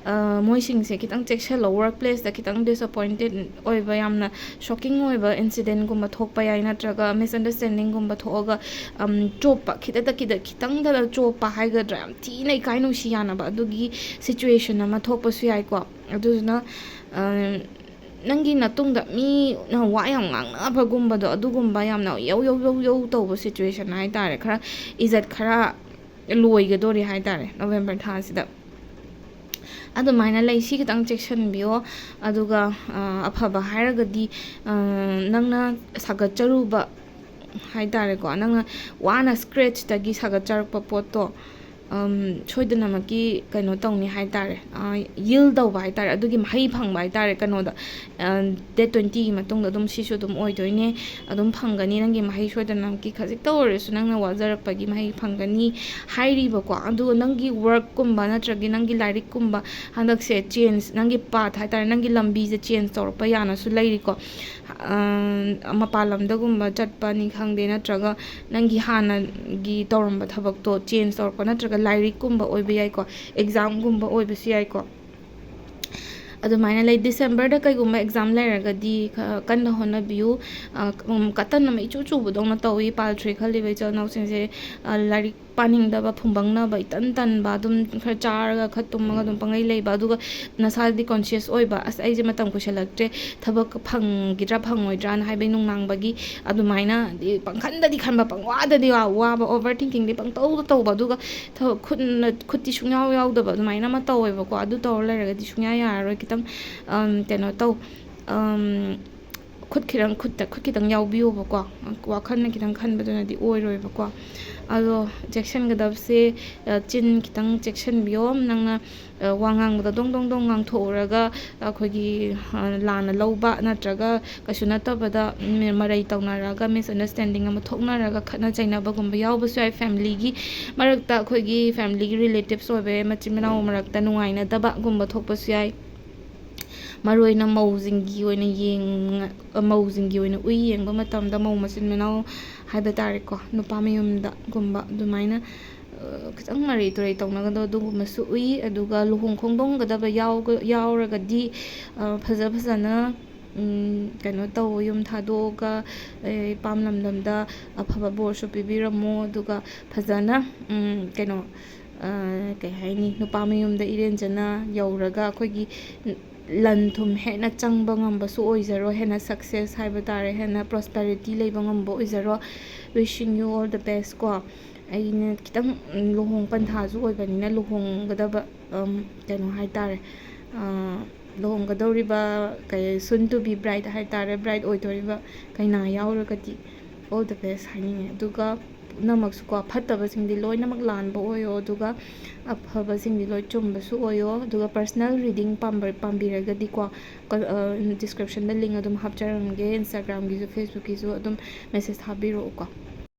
ꯑ, ꯃꯣꯏꯁꯤꯡꯁꯦ ꯈꯤꯇꯪ ꯆꯦꯛꯁꯤꯜꯂꯣ꯫ ꯋꯥꯔꯛ ꯄ꯭ꯂꯦꯁꯇ ꯈꯤꯇꯪ ꯗꯤꯁꯑꯄꯣꯏꯟꯇꯦꯠ ꯑꯣꯏꯕ, ꯌꯥꯝꯅ ꯁꯣꯛꯀꯤꯡ ꯑꯣꯏꯕ ꯏꯟꯁꯤꯗꯦꯟꯒꯨꯝꯕ ꯊꯣꯛꯄ ꯌꯥꯏ, ꯅꯠꯇ꯭ꯔꯒ ꯃꯤꯁꯑꯟꯗꯔꯁ꯭ꯇꯦꯟꯗꯤꯡꯒꯨꯝꯕ ꯊꯣꯛꯑꯒ, ꯑꯝ, ꯆꯣꯞꯄ, ꯈꯤꯇꯪꯗ, ꯈꯤꯇꯪ, ꯈꯤꯇꯪꯗ ꯆꯣꯞꯄ ꯍꯥꯏꯒꯗ꯭ꯔꯥ, ꯌꯥꯝ ꯊꯤꯅ ꯏꯀꯥꯏ ꯅꯨꯡꯁꯤ ꯌꯥꯅꯕ ꯑꯗꯨꯒꯤ ꯁꯤꯆꯨꯋꯦꯁꯟ ꯑꯃ ꯊꯣꯛꯄꯁꯨ ꯌꯥꯏꯀꯣ꯫ ꯑꯗꯨꯗꯨꯅ, ꯑ, ꯅꯪꯒꯤ ꯅꯇꯨꯡꯗ ꯃꯤꯅ ꯋꯥ ꯌꯥꯝ ꯉꯥꯡꯅꯕꯒꯨꯝꯕꯗꯣ, ꯑꯗꯨꯒꯨꯝꯕ ꯌꯥꯝꯅ ꯌꯧ, ꯌꯧ, ꯌꯧ, ꯌꯧ ꯇꯧꯕ ꯁꯤꯆꯨꯋꯦꯁꯟ ꯍꯥꯏ ꯇꯥꯔꯦ꯫ ꯈꯔ ꯏꯖꯠ ꯈꯔ ꯂꯣꯏꯒꯗꯣꯔꯤ ꯍꯥꯏ ꯇꯥꯔꯦ ꯅꯣꯕꯦꯝꯕꯔ ꯊꯥꯁꯤꯗ꯫ ꯑꯗꯨꯃꯥꯏꯅ ꯂꯩ꯫ ꯁꯤ ꯈꯤꯇꯪ ꯆꯦꯛꯁꯤꯟꯕꯤꯌꯣ꯫ ꯑꯗꯨꯒ ꯑꯐꯕ ꯍꯥꯏꯔꯒꯗꯤ, ꯅꯪꯅ ꯁꯥꯒꯠꯆꯔꯨꯕ ꯍꯥꯏ ꯇꯥꯔꯦꯀꯣ, ꯅꯪꯅ ꯋꯥꯅ ꯁ꯭ꯀ꯭ꯔꯦꯆꯇꯒꯤ ꯁꯥꯒꯠꯆꯔꯛꯄ ꯄꯣꯠꯇꯣ ꯁꯣꯏꯗꯅꯃꯛꯀꯤ ꯀꯩꯅꯣ ꯇꯧꯅꯤ ꯍꯥꯏ ꯇꯥꯔꯦ, ꯌꯤꯜ ꯇꯧꯕ ꯍꯥꯏ ꯇꯥꯔꯦ, ꯑꯗꯨꯒꯤ ꯃꯍꯩ ꯐꯪꯕ ꯍꯥꯏ ꯇꯥꯔꯦ꯫ ꯀꯩꯅꯣꯗ, ꯗꯦꯠ ꯇ꯭ꯋꯦꯟꯇꯤꯒꯤ ꯃꯇꯨꯡꯗ ꯑꯗꯨꯝ ꯁꯤꯁꯨ ꯑꯗꯨꯝ ꯑꯣꯏꯗꯣꯏꯅꯦ꯫ ꯑꯗꯨꯝ ꯐꯪꯒꯅꯤ ꯅꯪꯒꯤ ꯃꯍꯩ ꯁꯣꯏꯗꯅꯃꯛꯀꯤ, ꯈꯖꯤꯛꯇ ꯑꯣꯏꯔꯁꯨ ꯅꯪꯅ ꯋꯥꯖꯔꯛꯄꯒꯤ ꯃꯍꯩ ꯐꯪꯒꯅꯤ ꯍꯥꯏꯔꯤꯕꯀꯣ꯫ ꯑꯗꯨꯒ ꯅꯪꯒꯤ ꯋꯥꯔꯛꯀꯨꯝꯕ ꯅꯠꯇ꯭ꯔꯒ ꯅꯪꯒꯤ ꯂꯥꯏꯔꯤꯛꯀꯨꯝꯕ ꯍꯟꯗꯛꯁꯦ ꯆꯦꯟꯖ, ꯅꯪꯒꯤ ꯄꯥꯊ ꯍꯥꯏ ꯇꯥꯔꯦ, ꯅꯪꯒꯤ ꯂꯝꯕꯤꯁꯦ ꯆꯦꯟꯖ ꯇꯧꯔꯛꯄ ꯌꯥꯅꯁꯨ ꯂꯩꯔꯤꯀꯣ꯫ ꯃꯄꯥꯟ ꯂꯝꯗꯒꯨꯝꯕ ꯆꯠꯄꯅꯤ ꯈꯪꯗꯦ, ꯅꯠꯇ꯭ꯔꯒ ꯅꯪꯒꯤ ꯍꯥꯟꯅꯒꯤ ꯇꯧꯔꯝꯕ ꯊꯕꯛꯇꯣ ꯆꯦꯟꯖ ꯇꯧꯔꯛꯄ, ꯅꯠꯇ꯭ꯔꯒ ꯂꯥꯏꯔꯤꯛꯀꯨꯝꯕ ꯑꯣꯏꯕ ꯌꯥꯏꯀꯣ, ꯑꯦꯛꯖꯥꯝꯒꯨꯝꯕ ꯑꯣꯏꯕꯁꯨ ꯌꯥꯏꯀꯣ꯫ ꯑꯗꯨꯃꯥꯏꯅ ꯂꯩ꯫ ꯗꯤꯁꯦꯝꯕꯔꯗ ꯀꯩꯒꯨꯝꯕ ꯑꯦꯛꯖꯥꯝ ꯂꯩꯔꯒꯗꯤ ꯈ-, ꯀꯟꯅ ꯍꯣꯠꯅꯕꯤꯌꯨ꯫ ꯀꯇꯟ ꯑꯃ ꯏꯆꯨ ꯆꯨꯕꯗꯧꯅ ꯇꯧꯏ, ꯄꯥꯜ ꯊ꯭ꯔꯤ ꯈꯜꯂꯤꯕ ꯏꯆꯤꯜ ꯏꯅꯥꯎꯁꯤꯡꯁꯦ꯫ ꯂꯥꯏꯔꯤꯛ ꯄꯥꯅꯤꯡꯗꯕ, ꯐꯨꯝꯕꯪꯅꯕ, ꯏꯇꯟ ꯇꯟꯕ, ꯑꯗꯨꯝ ꯈꯔ ꯆꯥꯔꯒ ꯈꯔ ꯇꯨꯝꯃꯒ ꯑꯗꯨꯝ ꯄꯪꯂꯩ ꯂꯩꯕ, ꯑꯗꯨꯒ ꯅꯁꯥꯗꯤ ꯀꯣꯟꯁꯤꯌꯁ ꯑꯣꯏꯕ, "ꯑꯁ, ꯑꯩꯁꯦ ꯃꯇꯝ ꯀꯨꯏꯁꯜꯂꯛꯇ꯭ꯔꯦ, ꯊꯕꯛ ꯐꯪꯒꯗ꯭ꯔꯥ ꯐꯪꯉꯣꯏꯗ꯭ꯔꯥꯅ" ꯍꯥꯏꯕꯒꯤ ꯅꯨꯡꯅꯥꯡꯕꯒꯤ ꯑꯗꯨꯃꯥꯏꯅ ꯄꯪꯈꯟꯗꯗꯤ ꯈꯟꯕ, ꯄꯪꯋꯥꯗꯗꯤ ꯋꯥ-, ꯋꯥꯕ, ꯑꯣꯚꯔ ꯊꯤꯡꯀꯤꯡꯗꯤ ꯄꯪꯇꯧꯗ ꯇꯧꯕ, ꯑꯗꯨꯒ ꯊꯕꯛ ꯈꯨꯠꯅ, ꯈꯨꯠꯇꯤ ꯁꯨꯡꯌꯥꯎ ꯌꯥꯎꯗꯕ ꯑꯗꯨꯃꯥꯏꯅ ꯑꯃ ꯇꯧꯋꯦꯕꯀꯣ꯫ ꯑꯗꯨ ꯇꯧꯔ ꯂꯩꯔꯒꯗꯤ ꯁꯨꯡꯌꯥ ꯌꯥꯔꯔꯣꯏ꯫ ꯈꯤꯇꯪ, ꯑꯝ, ꯀꯩꯅꯣ ꯇꯧ, ꯑꯝ, ꯈꯨꯠ ꯈꯤꯇꯪ, ꯈꯨꯠꯇ, ꯈꯨꯠ ꯈꯤꯇꯪ ꯌꯥꯎꯕꯤꯌꯣꯕꯀꯣ꯫ ꯋꯥꯈꯜꯅ ꯈꯤꯇꯪ ꯈꯟꯕꯗꯨꯅꯗꯤ ꯑꯣꯏꯔꯣꯏꯕꯀꯣ꯫ ꯑꯗꯣ ꯆꯦꯛꯁꯤꯟꯒꯗꯕꯁꯦ, ꯑ, ꯆꯤꯟ ꯈꯤꯇꯪ ꯆꯦꯛꯁꯤꯟꯕꯤꯌꯣ꯫ ꯅꯪꯅ, ꯑ, ꯋꯥ ꯉꯥꯡꯕꯗ ꯗꯣꯡ ꯗꯣꯡ ꯗꯣꯡ ꯉꯥꯡꯊꯣꯛꯎꯔꯒ ꯑꯩꯈꯣꯏꯒꯤ, ꯑ, ꯂꯥꯟꯅ ꯂꯧꯕ ꯅꯠꯇ꯭ꯔꯒ ꯀꯩꯁꯨ ꯅꯠꯇꯕꯗ ꯃ-, ꯃꯔꯩ ꯇꯧꯅꯔꯒ, ꯃꯤꯁꯑꯟꯗꯔꯁ꯭ꯇꯦꯟꯗꯤꯡ ꯑꯃ ꯊꯣꯛꯅꯔꯒ ꯈꯠꯅ ꯆꯩꯅꯕꯒꯨꯝꯕ ꯌꯥꯎꯕꯁꯨ ꯌꯥꯏ꯫ ꯐꯦꯃꯤꯂꯤꯒꯤ ꯃꯔꯛꯇ, ꯑꯩꯈꯣꯏꯒꯤ ꯐꯦꯃꯤꯂꯤꯒꯤ ꯔꯤꯂꯦꯇꯤꯞꯁ ꯑꯣꯏꯕ ꯃꯆꯤꯟ ꯃꯅꯥꯎ ꯃꯔꯛꯇ ꯅꯨꯡꯉꯥꯏꯅꯗꯕꯒꯨꯝꯕ ꯊꯣꯛꯄꯁꯨ ꯌꯥꯏ꯫ ꯃꯔꯨ ꯑꯣꯏꯅ ꯃꯧꯁꯤꯡꯒꯤ ꯑꯣꯏꯅ ꯌꯦꯡ-, ꯃꯧꯁꯤꯡꯒꯤ ꯑꯣꯏꯅ ꯎꯏ ꯌꯦꯡꯕ ꯃꯇꯝꯗ, ꯃꯧ ꯃꯆꯤꯟ ꯃꯅꯥꯎ ꯍꯥꯏꯕ ꯇꯥꯔꯦꯀꯣ, ꯅꯨꯄꯥ ꯃꯌꯨꯝꯗꯒꯨꯝꯕ ꯑꯗꯨꯃꯥꯏꯅ, ꯑ, ꯈꯤꯇꯪ ꯃꯔꯩ ꯇꯨꯔꯩ ꯇꯧꯅꯒꯗꯕ ꯑꯗꯨꯒꯨꯝꯕꯁꯨ ꯎꯏ꯫ ꯑꯗꯨꯒ ꯂꯨꯍꯣꯡ ꯈꯣꯡꯗꯣꯡꯒꯗꯕ ꯌꯥꯎꯒ-, ꯌꯥꯎꯔꯒꯗꯤ, ꯑ, ꯐꯖ ꯐꯖꯅ, ꯎꯝ, ꯀꯩꯅꯣ ꯇꯧ, ꯌꯨꯝ ꯊꯥꯗꯣꯛꯑꯒ, ꯑ, ꯏꯄꯥꯝ ꯂꯝꯗꯝꯗ ꯑꯐꯕ ꯕꯣꯔꯁꯨ ꯄꯤꯕꯤꯔꯝꯃꯣ꯫ ꯑꯗꯨꯒ ꯐꯖꯅ, ꯎꯝ, ꯀꯩꯅꯣ, ꯑ, ꯀꯩ ꯍꯥꯏꯅꯤ, ꯅꯨꯄꯥ ꯃꯌꯨꯝꯗ ꯏꯔꯦꯟꯖꯅ ꯌꯧꯔꯒ ꯑꯩꯈꯣꯏꯒꯤ ꯂꯟ ꯊꯨꯝ ꯍꯦꯟꯅ ꯆꯪꯕ ꯉꯝꯕꯁꯨ ꯑꯣꯏꯖꯔꯣ, ꯍꯦꯟꯅ ꯁꯛꯁꯦꯁ ꯍꯥꯏꯕ ꯇꯥꯔꯦ, ꯍꯦꯟꯅ ꯄ꯭ꯔꯣꯁꯄꯦꯔꯤꯇꯤ ꯂꯩꯕ ꯉꯝꯕ ꯑꯣꯏꯖꯔꯣ꯫ Wishing you all the best ꯀꯣ꯫ ꯑꯩꯅ ꯈꯤꯇꯪ ꯂꯨꯍꯣꯡ ꯄꯟꯊꯥꯁꯨ ꯑꯣꯏꯕꯅꯤꯅ ꯂꯨꯍꯣꯡꯒꯗꯕ ꯀꯩꯅꯣ ꯍꯥꯏꯇꯥꯔꯦ, ꯂꯨꯍꯣꯡꯒꯗꯧꯔꯤꯕ ꯀꯩ soon to be bride ꯍꯥꯏꯇꯥꯔꯦ, bride ꯑꯣꯏꯗꯣꯔꯤꯕ ꯀꯩꯅꯥ ꯌꯥꯎꯔꯒꯗꯤ all the best ꯍꯥꯏꯅꯤꯡꯉꯦ꯫ ꯑꯗꯨꯒ ꯄꯨꯝꯅꯃꯛꯁꯨꯀꯣ, ꯐꯠꯇꯕꯁꯤꯡꯗꯤ ꯂꯣꯏꯅꯃꯛ ꯂꯥꯟꯕ ꯑꯣꯏꯌꯣ, ꯑꯗꯨꯒ ꯑꯐꯕꯁꯤꯡꯗꯤ ꯂꯣꯏ ꯆꯨꯝꯕꯁꯨ ꯑꯣꯏꯌꯣ꯫ ꯑꯗꯨꯒ personal reading ꯄꯥꯝꯕꯤꯔꯒꯗꯤꯀꯣ, descriptionꯗ link ꯑꯗꯨꯝ ꯍꯥꯞꯆꯔꯝꯒꯦ, Instagramꯒꯤꯁꯨ Facebookꯀꯤꯁꯨ ꯑꯗꯨꯝ message ꯊꯥꯕꯤꯔꯛꯎꯀꯣ꯫